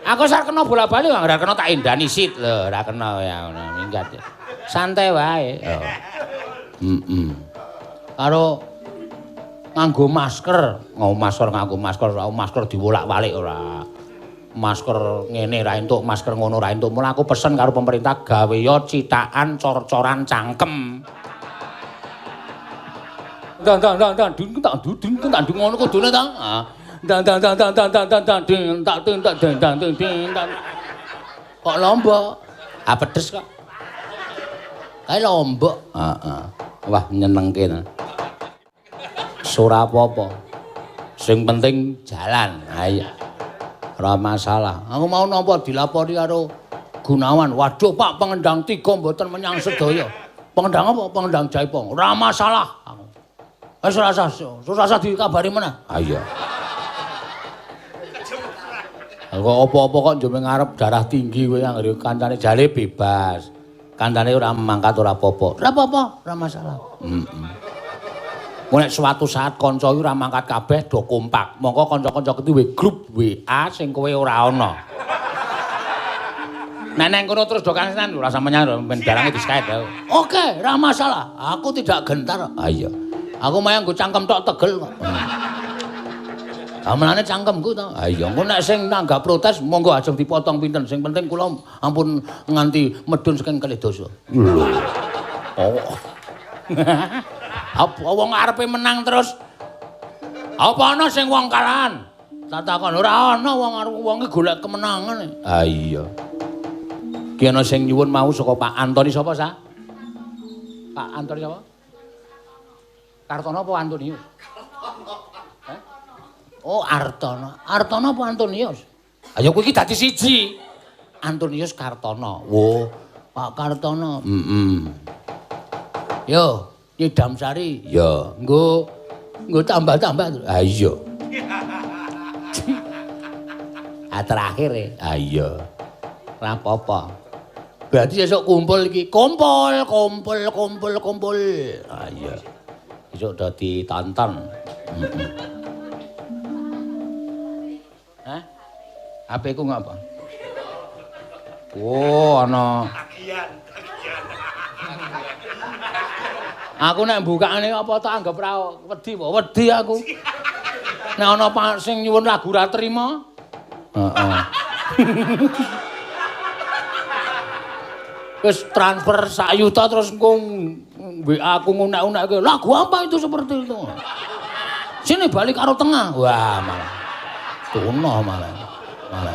Aku sak kena bola-bali ora kena tak endani sit lho, ora kena ya ngono minggat. Santai wae. Heeh. Karo nganggo masker, nganggo masker, masker diwolak-walik ora. Masker ngene ra entuk, masker ngono ra entuk. Mula aku pesen karo pemerintah gawe ya cithakan cor-coran cangkem. Ndang ndang ndang ndang dung tak dung tak dung ngono kudune ta. Ndang ndang ndang ndang ndang ndang ndang ding tak ding tak ding dang ding ding tak. Kok lombok? Ah pedes kok. Kae lombok. Heeh. Wah nyenengke ta. Ora apa-apa. Sing penting jalan. Ha iya. Ora masalah. Aku mau nampa dilapori karo Gunawan. Waduh Pak, pengendang 3 mboten menyang sedaya. Pengendang apa? Pengendang Jaipong. Ora masalah. Aku. Wis ora usah, ora usah dikabari meneh. Ha iya. Kok apa-apa kok njome ngarep darah tinggi kowe anggere kancane jale bebas. Kancane ora mangkat ora apa-apa. Ora apa-apa, ora masalah. Heeh. Nek suatu saat kanca iki ora mangkat kabeh do kompak. Mongko kanca-kanca duwe grup WA sing kowe ora ana. Nek nang kono terus do kansenan ora sampeyan ben dalange diskait. Oke, ora masalah. Aku tidak gentar. Ha iya. Aku mayang nggo cangkem tok tegel kok. Ha menane cangkemku to. Ha iya, engko nek sing nanggap protes monggo ajeng dipotong pinten. Sing penting kula ampun nganti medhun saking kalih dasa. Lho. Oh. Apa wong arepe menang terus? Apa ana sing wong kalahan? Tak takon ora ana wong arep wonge golek kemenangan. Ha iya. Ki ana sing nyuwun mau saka Pak Antoni sapa sa? Pak Antoni sapa? Kartono apa Antonius? Heh? Oh, Artono. Artono apa Antonius? Ayo kowe iki dadi siji. Antonius Kartono. Wo, Pak Kartono. Heeh. Yo, nyidam sari. Ya, nggo nggo tambah-tambah. Ha iya. Ah terakhir e. Ha iya. Ora apa-apa. Berarti esuk kumpul iki. Kumpul, kumpul, kumpul, kumpul. Ha iya. Esuk do ditonton. Heeh. Hah? HP ku ngapa? Oh, ana. Aku nek mbukane apa tak anggap ra wedi apa? Wedi aku. Nek ana sing nyuwun lagu ra trima. Heeh. Wis transfer sak yuta terus engko WA aku ngunek-unekke. Lagu apa itu seperti itu? Sini balik karo tengah. Wah, malah. Tuno malah. Malah.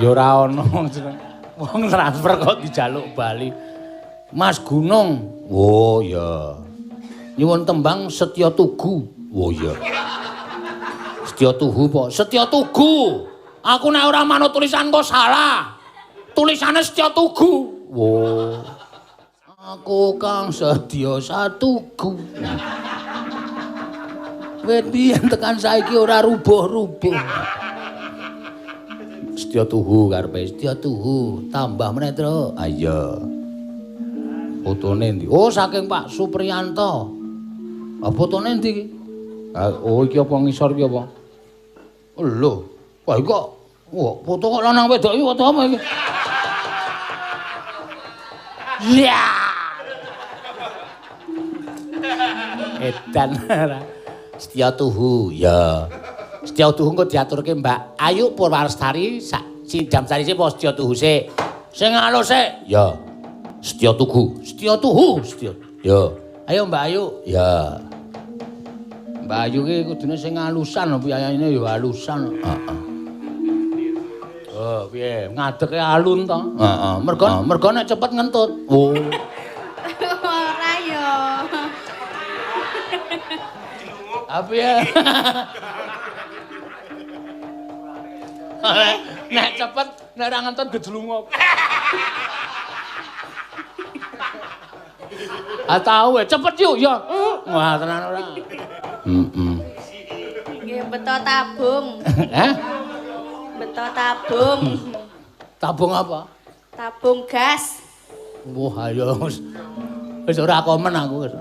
Ya ora ono wong transfer kok dijaluk bali. Mas Gunung. Oh ya. Nyuwun tembang Setya Tugu. Oh iya. Setya Tugu po. Setya Tugu. Aku nek ora manut tulisan kok salah. Tulisane Setya Tugu. Oh. Aku kang sedya satugu. Wit biyen tekan saiki ora rubuh-rubuh. Setya Tugu karepe Setya Tugu tambah meneh, Tru. Ha iya. Fotone endi? Oh, saking Pak Supriyanto. Ah, fotone endi iki? Oh, iki apa ngisor iki apa? Oh, lho. Wah, iki kok wah, foto kok lanang wedok iki foto apa iki? Ya. Edan ora. Setya Tuhu, ya. Setya Tuhu engko diaturke Mbak Ayu Purwalestari sak Sidam Sari sik apa Setya Tuhu sik? Sing alus sik. Ya. Setya Tugu, Setya Tuhu, Setya. Ya. Ayo Mbak Ayu. Ya. Mbak Ayu ki kudune sing alusan piyayine ya alusan. Heeh. Oh, piye? Ngadeke alun to? Heeh. Mergo nek cepet ngentut. Oh. Ora ya. Ah piye? Nek cepet nek ora ngentut gejlunguk. Ah tau cepet yuk ya. Wah tenan ora. Heeh. Nggih beto tabung. Hah? Beto tabung. Tabung apa? Tabung gas. Wah ayo wis. Wis ora komen aku wis.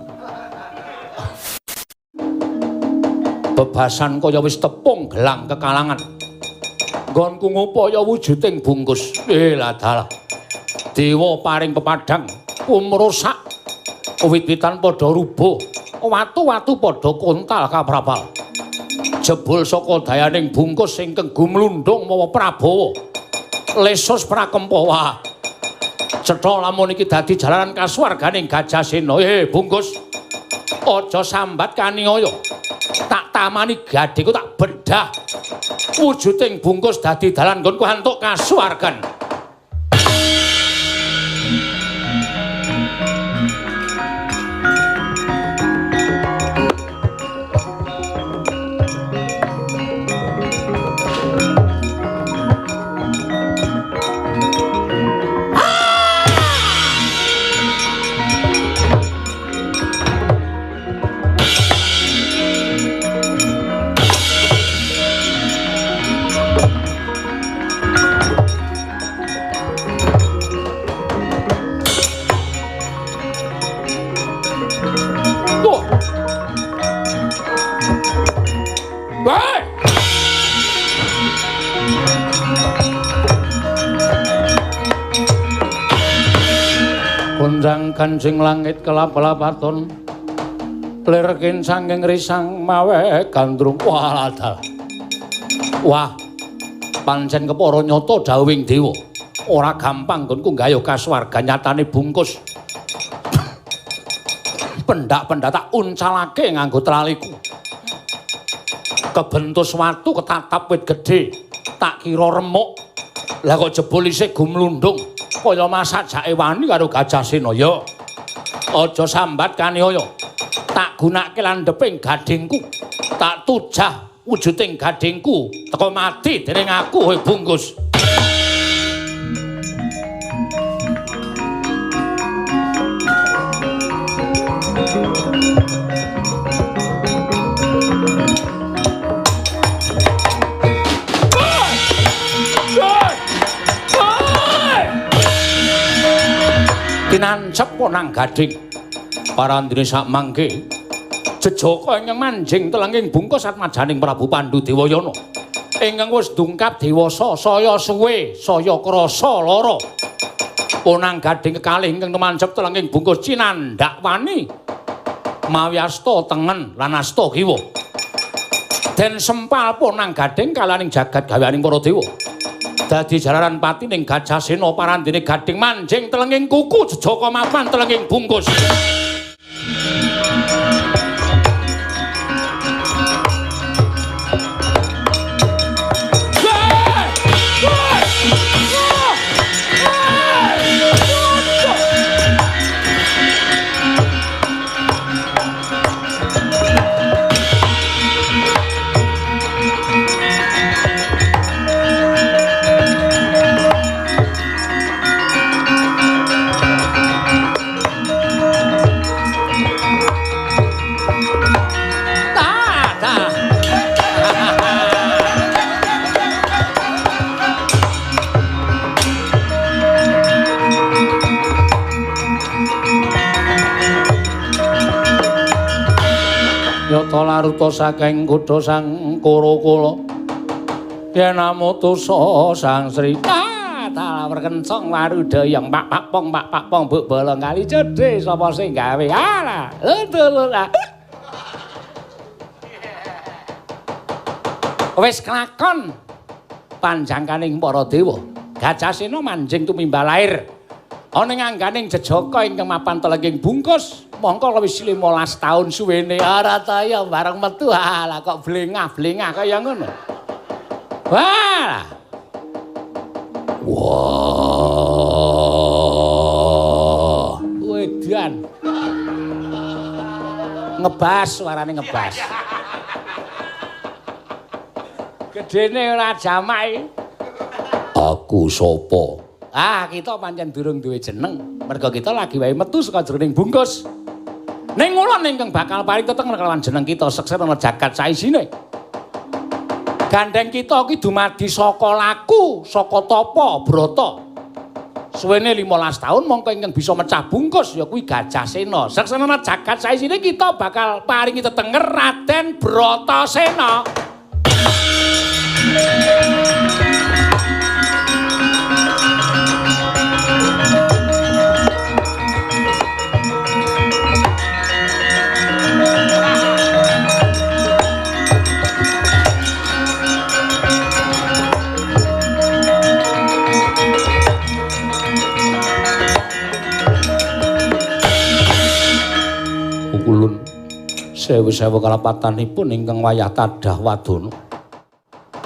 Bebasan kaya wis tepung gelang kekalangan. Nggonku ngupaya wujuding bungkus. Lah dalah. Dewa paring pepadhang kumrusak. Wit-witan padha rubuh, watu-watu padha kontal kaprapal. Jebul saka dayaning bungkus ingkang gumlundung mawa Prabawa. Lesus prakempa wah. Cetha lamun iki dadi jalaran kasuwarganing Gajahsena. Bungkus. Aja sambat kaniaya. Tak tamani gadhiku tak bedah. Wujuding bungkus dadi dalan nggonku antuk kasuwargan. Kondang kanjeng langit kelap-lapaton lir kincanging risang mawe gandrung. Wah dalah. Wah pancen kepara nyata dawuhing dewa. Ora gampang nggonku nggayuh kasuwargan nyatane bungkus. Pendak-pendak tak uncalake nganggo traliku. Kebentus watu ketatap wit gedhe, tak kira remuk. Lah kok jebul isih gumlundung kaya masajake wani karo Gajahsena ya. Aja sambat kaniaya. Tak gunake landheping gadhingku. Tak tujah wujuding gadhingku teka mati dening aku kowe bungkus. Tinancep nang gadhing parandene sak mangke jejaka ingkang manjing telenging bungkus atmajaning Prabu Pandhu Dewayana ingkang wis dungkap dewasa saya suwe saya krasa lara. Ponang gadhing kekalih ingkang tumancep telenging bungkus cinandhak wani mawi asta tengen lan asta kiwa. Den sempal ponang gadhing kalaning jagat gaweaning para dewa. Dadi jalaran patining Gajahsena parandene gadhing manjing telenging kuku jejaka mapan telenging bungkus. Yata laruta saking kutha sang Kurakula yen amutusa sang Sri talawar kencong warudayang pak pak pong pak pak pong buk bolong kali cedhe sapa sing gawe alah lho wis kelakon panjangkaning para dewa. Gajahsena manjing tumimbal lair ana ing angganing jejaka ingkang mapan telenging bungkus. Mongko wis 15 taun suwene ora ta ya bareng metu lah kok blengah-blengah kaya ngono. Wah. Wah. Wedan. Ngebas suarane ngebas. Gedene ora jamak iki. Aku sapa? Ah, kita pancen durung duwe jeneng. Merga kita lagi wae metu saka jroning bungkus. Ning ulun ingkang bakal paring teteng kelawan jeneng kita seksena jagat saisine. Gandeng kita iki dumadi saka laku, saka tapa brata. Suwene 15 taun mongko ingkang bisa mecah bungkus ya kuwi Gajah Sena. Seksena jagat saisine kita bakal paringi tetenger Raden Bratasena. Ulun sewu-sewu kalapatanipun ingkang wayah tadah wadana.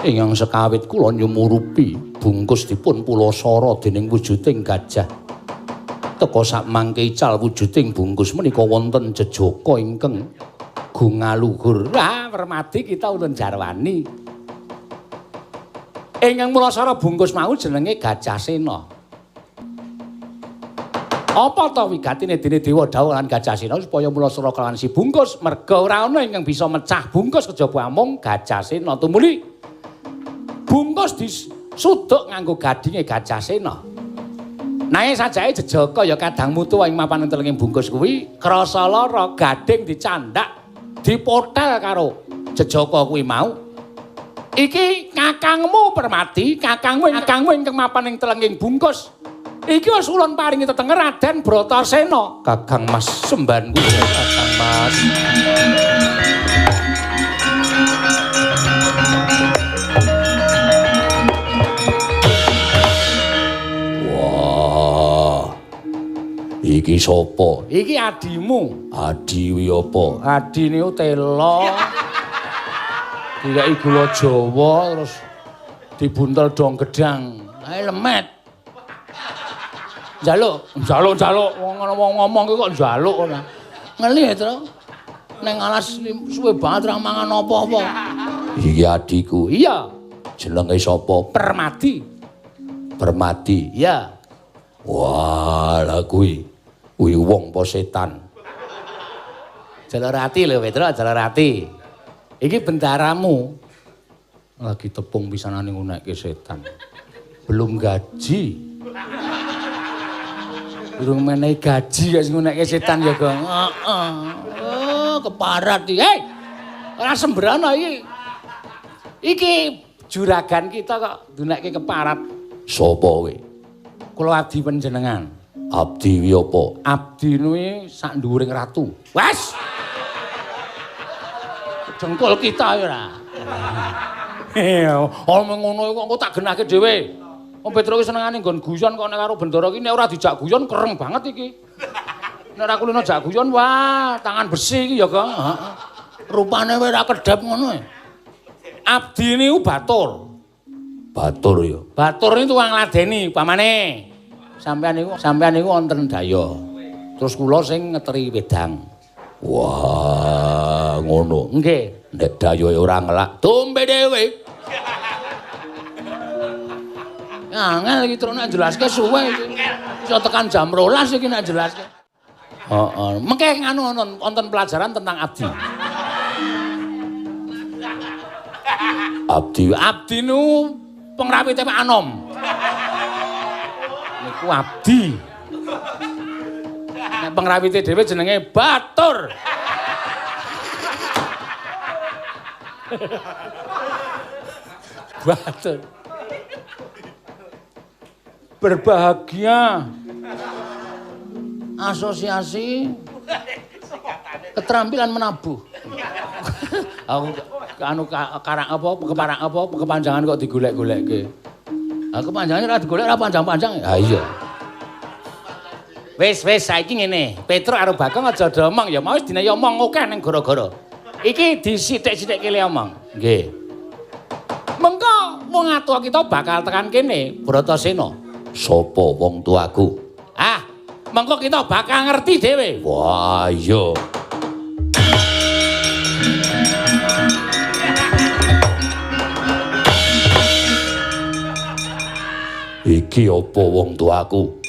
Ingkang sekawit kula nyumurupi bungkus dipun pulasara dening wujuding gajah. Teka sakmangke ical wujuding bungkus menika wonten jejaka ingkang gungaluhur. Ah, permadi kita ulun jarwani. Ingkang pulasara bungkus mau jenenge Gajah Sena. Apa ta wigatine dene dewa dhawuh lan Gajah Sena supaya mulasara kelawan si bungkus merga ora ana ingkang bisa mecah bungkus kejaba amung Gajah Sena. Tumuli bungkus disuduk nganggo gadinge Gajah Sena. Nanging sajake jejaka ya kadang mutu ing mapan telenging bungkus kuwi krasa lara gading dicandak dipotel karo jejaka kuwi mau. Iki kakangmu Permadi, kakangmu ingkang mapan ing telenging bungkus. Iki wis ulun paringi tetenger Raden Bratasena. Kakang Mas sembahan kula, Kakang Mas. Wah. Iki sapa? Iki adimu. Adi wi apa? Adi niku tela. Dikai gula Jawa terus dibuntel dong gedang. Ae lemet. Njaluk, njaluk, njaluk. Wong ngomong ki kok njaluk ora. Ngelih to. Neng alas suwe banget ora mangan apa-apa. Iki adikku. Iya. Jenenge sapa? Permadi. Permadi. Iya. Wah, lha kuwi. Kuwi wong apa setan? Jalarati lho, Petro, Jalarati. Iki bendaramu. Lagi tepung pisanane ngunekke setan. Belum gaji. Durung menehi gaji kok sing ngunekke setan ya, Gong. Heeh. Oh, keparat iki. Hei. Ora sembrana iki. Iki juragan kita kok dunekke keparat. Sapa kowe? Kula abdi panjenengan. Abdi wi apa? Abdi nuwi sak nduwuring ratu. Wes. Jengkol kita ya ora. Omong ngono kok engko tak genahke dhewe. Wong Petro ki senengane nggon guyon kok nek karo bendara ki nek ora dijak guyon kereng banget iki. Nek ora kulino jak guyon wah tangan besi iki ya, Kang. Heeh. Rupane ora kedhep ngono e. Abdi niku batur. Batur ya. Batur niku tukang ngladeni pamane. Sampeyan niku wonten daya. Terus kula sing ngeteri wedang. Wah, ngono. Nggih. Nek dayoe ora ngelak, dombe dhewe. Angel iki terus nek jelaske suwe iki. Iso tekan jam 12 iki nek jelaske. Heeh. Mengke nganu wonten pelajaran tentang abdi. Abdi, abdi nu pengrawite Pak Anom. Niku abdi. Nek pengrawite dhewe jenenge Batur. Batur. Berbahagia asosiasi keterampilan menabuh. Aku anu karang apa keparang apa kepanjangan kok digolek-golekke. Ha kepanjangan ora digolek ora panjang-panjang. Ha iya. Wis wis saiki ngene. Petruk karo Bagong aja do omong ya mau wis dinehi omong akeh ning gara-gara. Iki disithik-sithikke le omong. Nggih. Mengko wong atua kita bakal tekan kene, Bratasena. Sapa wong tuaku? Ah, mengko kita bakal ngerti dhewe. Wah, iya. Iki apa wong tuaku?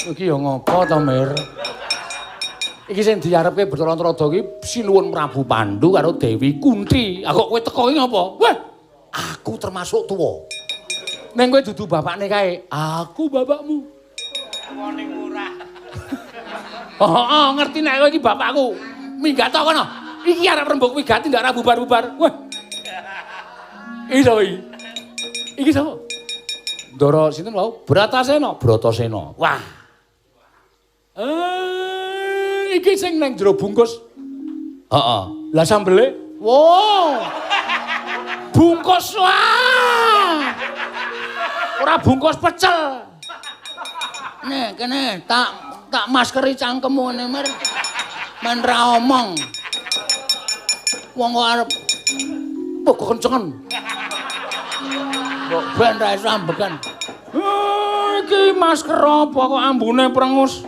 Iki ya ngopo to, Mir? Iki sing diarepke Bathara Antarada iki Sinuwun Prabu Pandu karo Dewi Kunti. Ah kok kowe teko iki ngopo? Wah, aku termasuk tuwa. Ning kowe dudu bapakne kae. Aku bapakmu. Wone murah. Heeh, ngerti nek kowe iki bapakku. Minggat to kono. Iki arep rembug wigati ndak ora bubar-bubar. Wah. Iki sapa iki? Iki sapa? Ndara sinten wau? Bratasena, Bratasena. Wah. Iki sing nang jero bungkus. Heeh. Lah sambele? Wow. Bungkus wah. Ora bungkus pecel. Nek kene tak maskeri cangkemmu ngene mer. Men ra omong. Wong kok arep mbok kencengen. Mbok ben ra iso ambekan. Iki masker apa kok ambune prengus?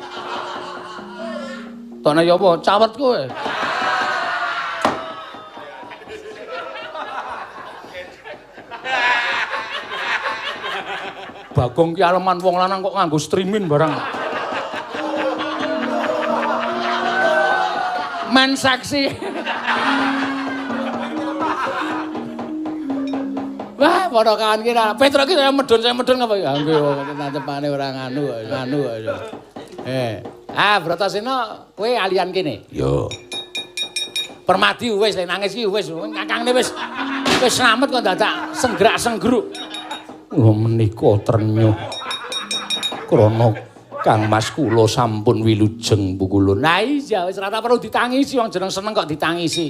Tone ya apa? Cawet kowe. Bagong ki aleman wong lanang kok nganggo streaming barang. Men saksi. Wah, padha kawan ki ra. Petruk ki saya medun apa ya? Nggih, tancepane ora nganu nganu. Ah, Bratasena kowe alian kene. Yo. Permadi wis lek nangis ki wis kakangne wis wis slamet kok dadak senggrak-senggruk. Kula menika trenyuh krana Kang Mas kula sampun wilujeng pukulun. Lah iya wis ora perlu ditangisi wong jeneng seneng kok ditangisi.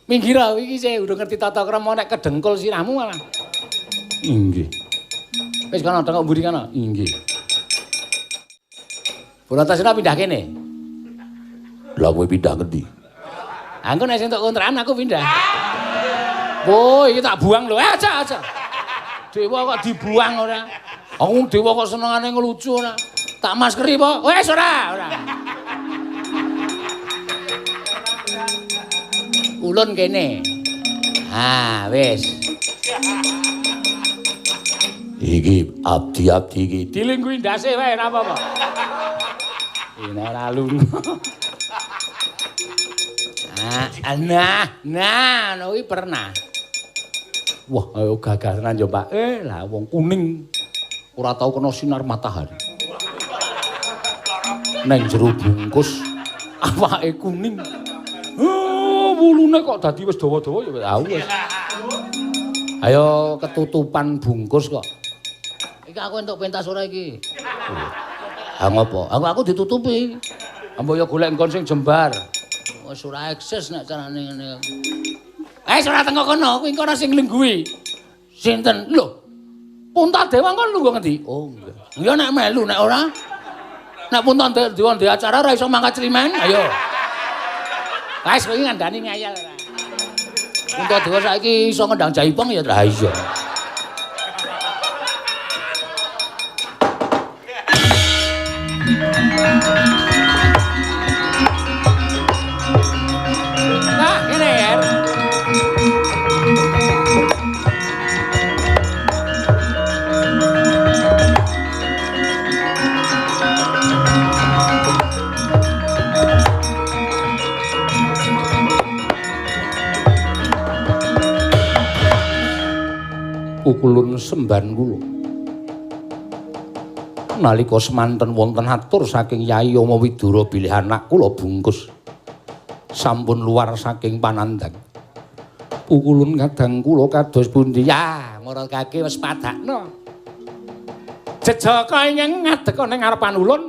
Minggir iki sih urung ngerti tata krama nek kedengkul sirahmu malah. Inggih. Wis kono tengok mburi kono. Inggih. Bratasena pindah kene. Lah kowe pindah ngendi? Aku nek entuk kontrakan aku pindah. Wo, iki tak buang lho. Aja aja. Dewa kok dibuang ora? Aku dewa kok senengane ngelucu ora. Tak maskeri apa? Wes ora, ora. Ulun kene. Ah, wis. Iki abdi-abdi iki dilingguhi ndase wae ora apa-apa. Ini ora lunga. Ah, nah, nah, no iki pernah. Wah, ayo gagah tenan yo, Pak. Lah wong kuning ora tau kena sinar matahari. Neng jero bungkus awake kuning. Wulune kok dadi wis dawa-dawa ya wis. Ayo ketutupan bungkus kok. Iki aku entuk pentas ora iki? Ha ngopo? Aku ditutupi. Mbok yo golek nggon sing jembar. Wis ora eksis nek carane ngene. Ora tengok kono, kuwi kono sing nglungguhi. Sinten? Lho. Puntadewa kon lungguh ngendi? Oh, nggih. Ya nek melu nek ora. Nek Puntadewa ndek acara ora iso mangkat climen. Ayo. Wis kowe ngandani ngayal ora. Puntadewa saiki iso ngendang jaipong ya ta iya. Nah, ngene ya. Pukulun semban kula. Nalika semanten wonten atur saking Yai Yama Widura bilih anak kula bungkus sampun luar saking panandhang. Pukulun kadang kula kados pundi? Ya, mara kaki wis padakno. Jejaka ingkang ngadeg ana ngarepan ulun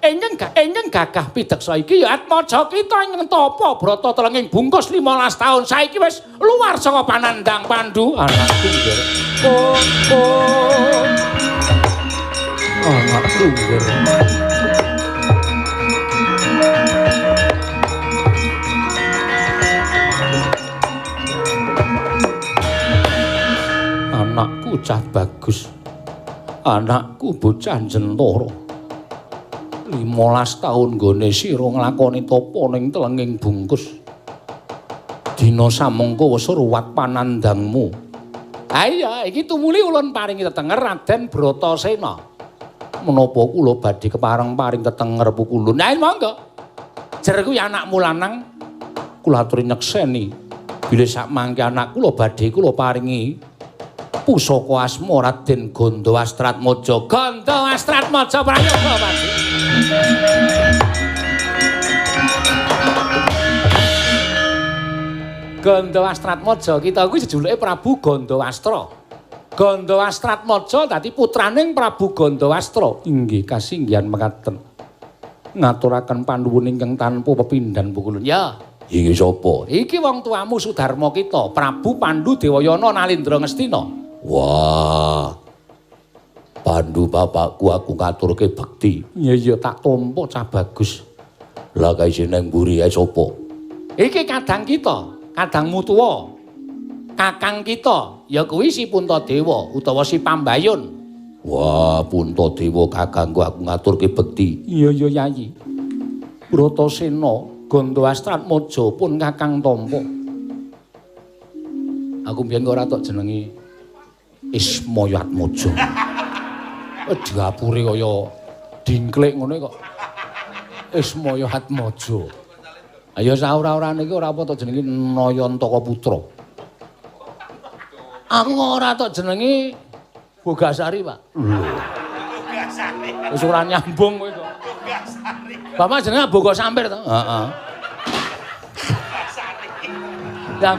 ingkang gagah pideksa iki ya Atmaja kita ingkang tapa brata telenging bungkus 15 taun saiki wis luar saka panandhang Pandu anakku nggih. Oh, oh. Anakku nggih. Bocah bagus. Anakku bocah jentara. 15 taun nggone sira nglakoni tapa ning telenging bungkus. Dina samangka wis ruwat panandangmu. Ha iya, iki tumuli ulun paringi tetenger Raden Bratasena. Menapa kula badhe kepareng paring tetenger pukulun? Nah, monggo. Jer kuwi anakmu lanang. Kula aturi nyekseni bilih sakmangke anak kula badhe kula paringi pusaka asma Raden Gandawastratmaja. Gandawastratmaja prayoga, Pak. Gandawastratmaja kita kuwi jejuluke Prabu Gandawastra. Gandawastratmaja dadi putraning Prabu Gandawastra. Inggih kasinggihan mekaten. Ngaturaken panuwun ingkang tanpa pepindhan pukulun. Ya, iki sapa? Iki wong tuamu Sudarma kita, Prabu Pandu Dewayana Nalindra Ngastina. Wah. Pandu bapakku aku ngaturke bekti. Iya iya tak tampa cah bagus. Lah kae sing nang mburi ae sapa? Iki kadang kita. Kadangmu tuwa, kakang kita, ya kuwi si Puntadewa utawa si Pambayun. Wah, Puntadewa kakangku aku ngaturke bekti. Iya iya Yayi. Bratasena Gandawastratmaja pun kakang tampa. Aku mbiyen kok ora tok jenengi Ismayatmaja. Diapure kaya dingklik ngono kok. Ismayatmaja. Ayo saura-urane iki ora apa tok jenengi Nayantaka Putra. Aku kok ora tok jenengi Bogasari, Pak. Lho. Bogasari. Wis ora nyambung kowe kok. Bogasari. Bapak jenenge Bogo Sampir to? Heeh. Bogasari. Ya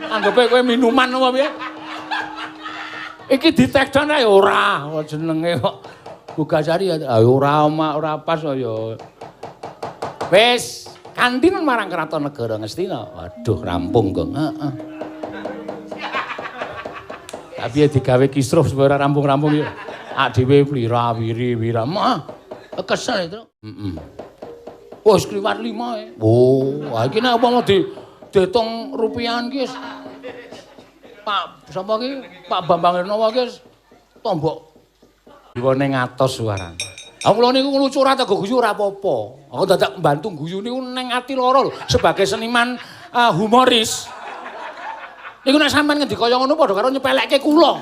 anggape kowe minuman apa piye? Iki di-take down ae ora jenenge kok Bogasari ya ora ora pas ya. Wis kantinan marang Kraton Negara Ngastina. Waduh, rampung, Gong. Heeh. Tapi ya digawe kisruh supaya ora rampung-rampung ya. Ak dhewe wira wiri wira. Mah, kesel itu. Heeh. Wis kliwat 5 e. Oh, iki nek apa mau diitung rupiahan ki wis. Pak sapa ki? Pak Bambang Hernowo ki wis tombok diwone ngatos suarane. Aku kula niku lucu ora tego guyu ora apa-apa. Aku dadak mbantu guyu niku ning ati lara lho sebagai seniman humoris. Niku nek sampean ngendika kaya ngono padha karo nyepelekke kula.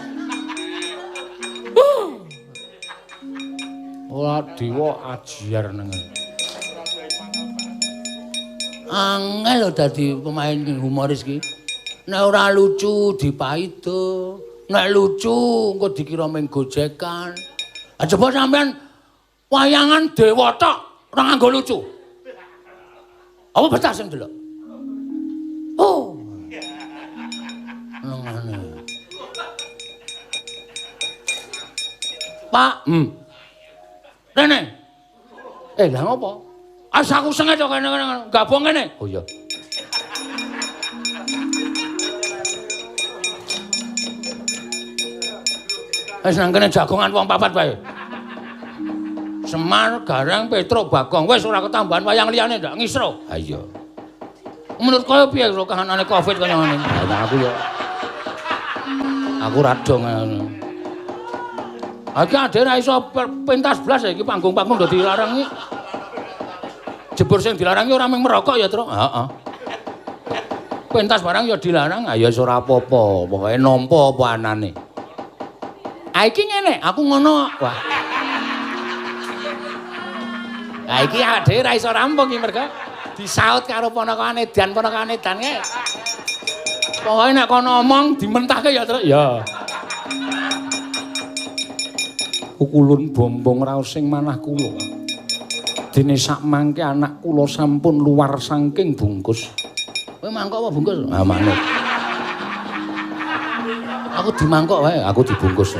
Ora dewa ajiar nang. Angel lho dadi pemain humoris ki. Nek ora lucu dipaido, nek lucu engko dikira mung gojekan. Ah coba sampean wayangan dewa tok ora nganggo lucu. Apa betah sing delok? Oh. Nengane. Pak, Rene. Lah ngopo? As aku sengaja kene-kene gabung kene. Oh iya. Wis nang kene jagongan wong papat wae. Semar, Gareng, Petruk, Bagong wis ora ketambahan wayang liyane ndak ngisro. Ha iya. Menurut kowe piye karo kahanane Covid kaya ngene? Lah aku ya aku ra dong ngono. Iki adhe ra iso pentas blas iki panggung-panggung do dilarang iki. Jebur sing dilarang iki ora mung merokok ya, Truk. Heeh. Pentas barang ya dilarang, ha ya wis ora apa-apa, pokoke nampa apa anane. Ha iki ngene, aku ngono. Wah. Lah iki adhe ra iso rampung iki merga disaut karo ponakane edan ponakane edan kae. Pokoke nek kono omong dimentahke ya, Truk. Ya. Pukulun bombong raos sing manah kula. Dene sakmangke anak kula sampun luar saking bungkus. Kowe mangkok apa bungkus? Ha manut. Aku dimangkok wae, aku dibungkus.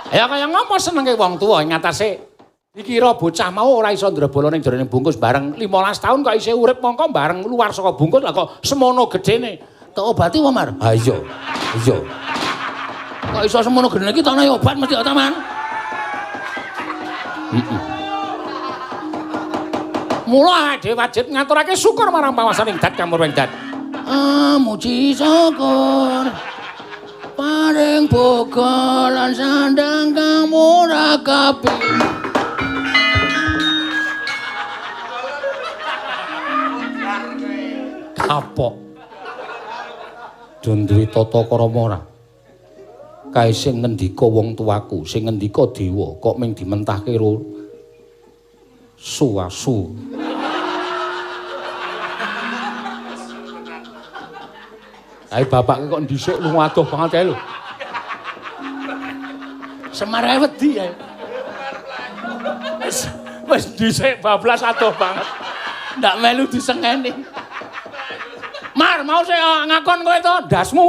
Ya kaya ngopo senenge wong tuwa ing atase dikira bocah mau ora iso ndrebala ning jerone bungkus bareng 15 tahun kok isih urip mongko bareng luar saka bungkus lah kok semono gedene. Tak obati apa, Mar? Ha iya. Iya. Kok iso semono gedene iki tak ana obat mesti ta, Man? Heeh. Mula dhewe wajib ngaturake syukur marang pawasaning dat kamurwing dat. Ah, muji syukur. Paring boga lan sandang kang murah kapi. Kapok. Dun duwe tata krama ora? Kae sing ngendika wong tuaku, sing ngendika dewa, kok ming dimentahke ro suwasu. Kae bapake kok dhisik lunga adoh banget kae lho. Semar ae wedi ae. Wis wis dhisik bablas adoh banget. Ndak melu disengeni. Mar, mau sik ngakon kowe to ndasmu.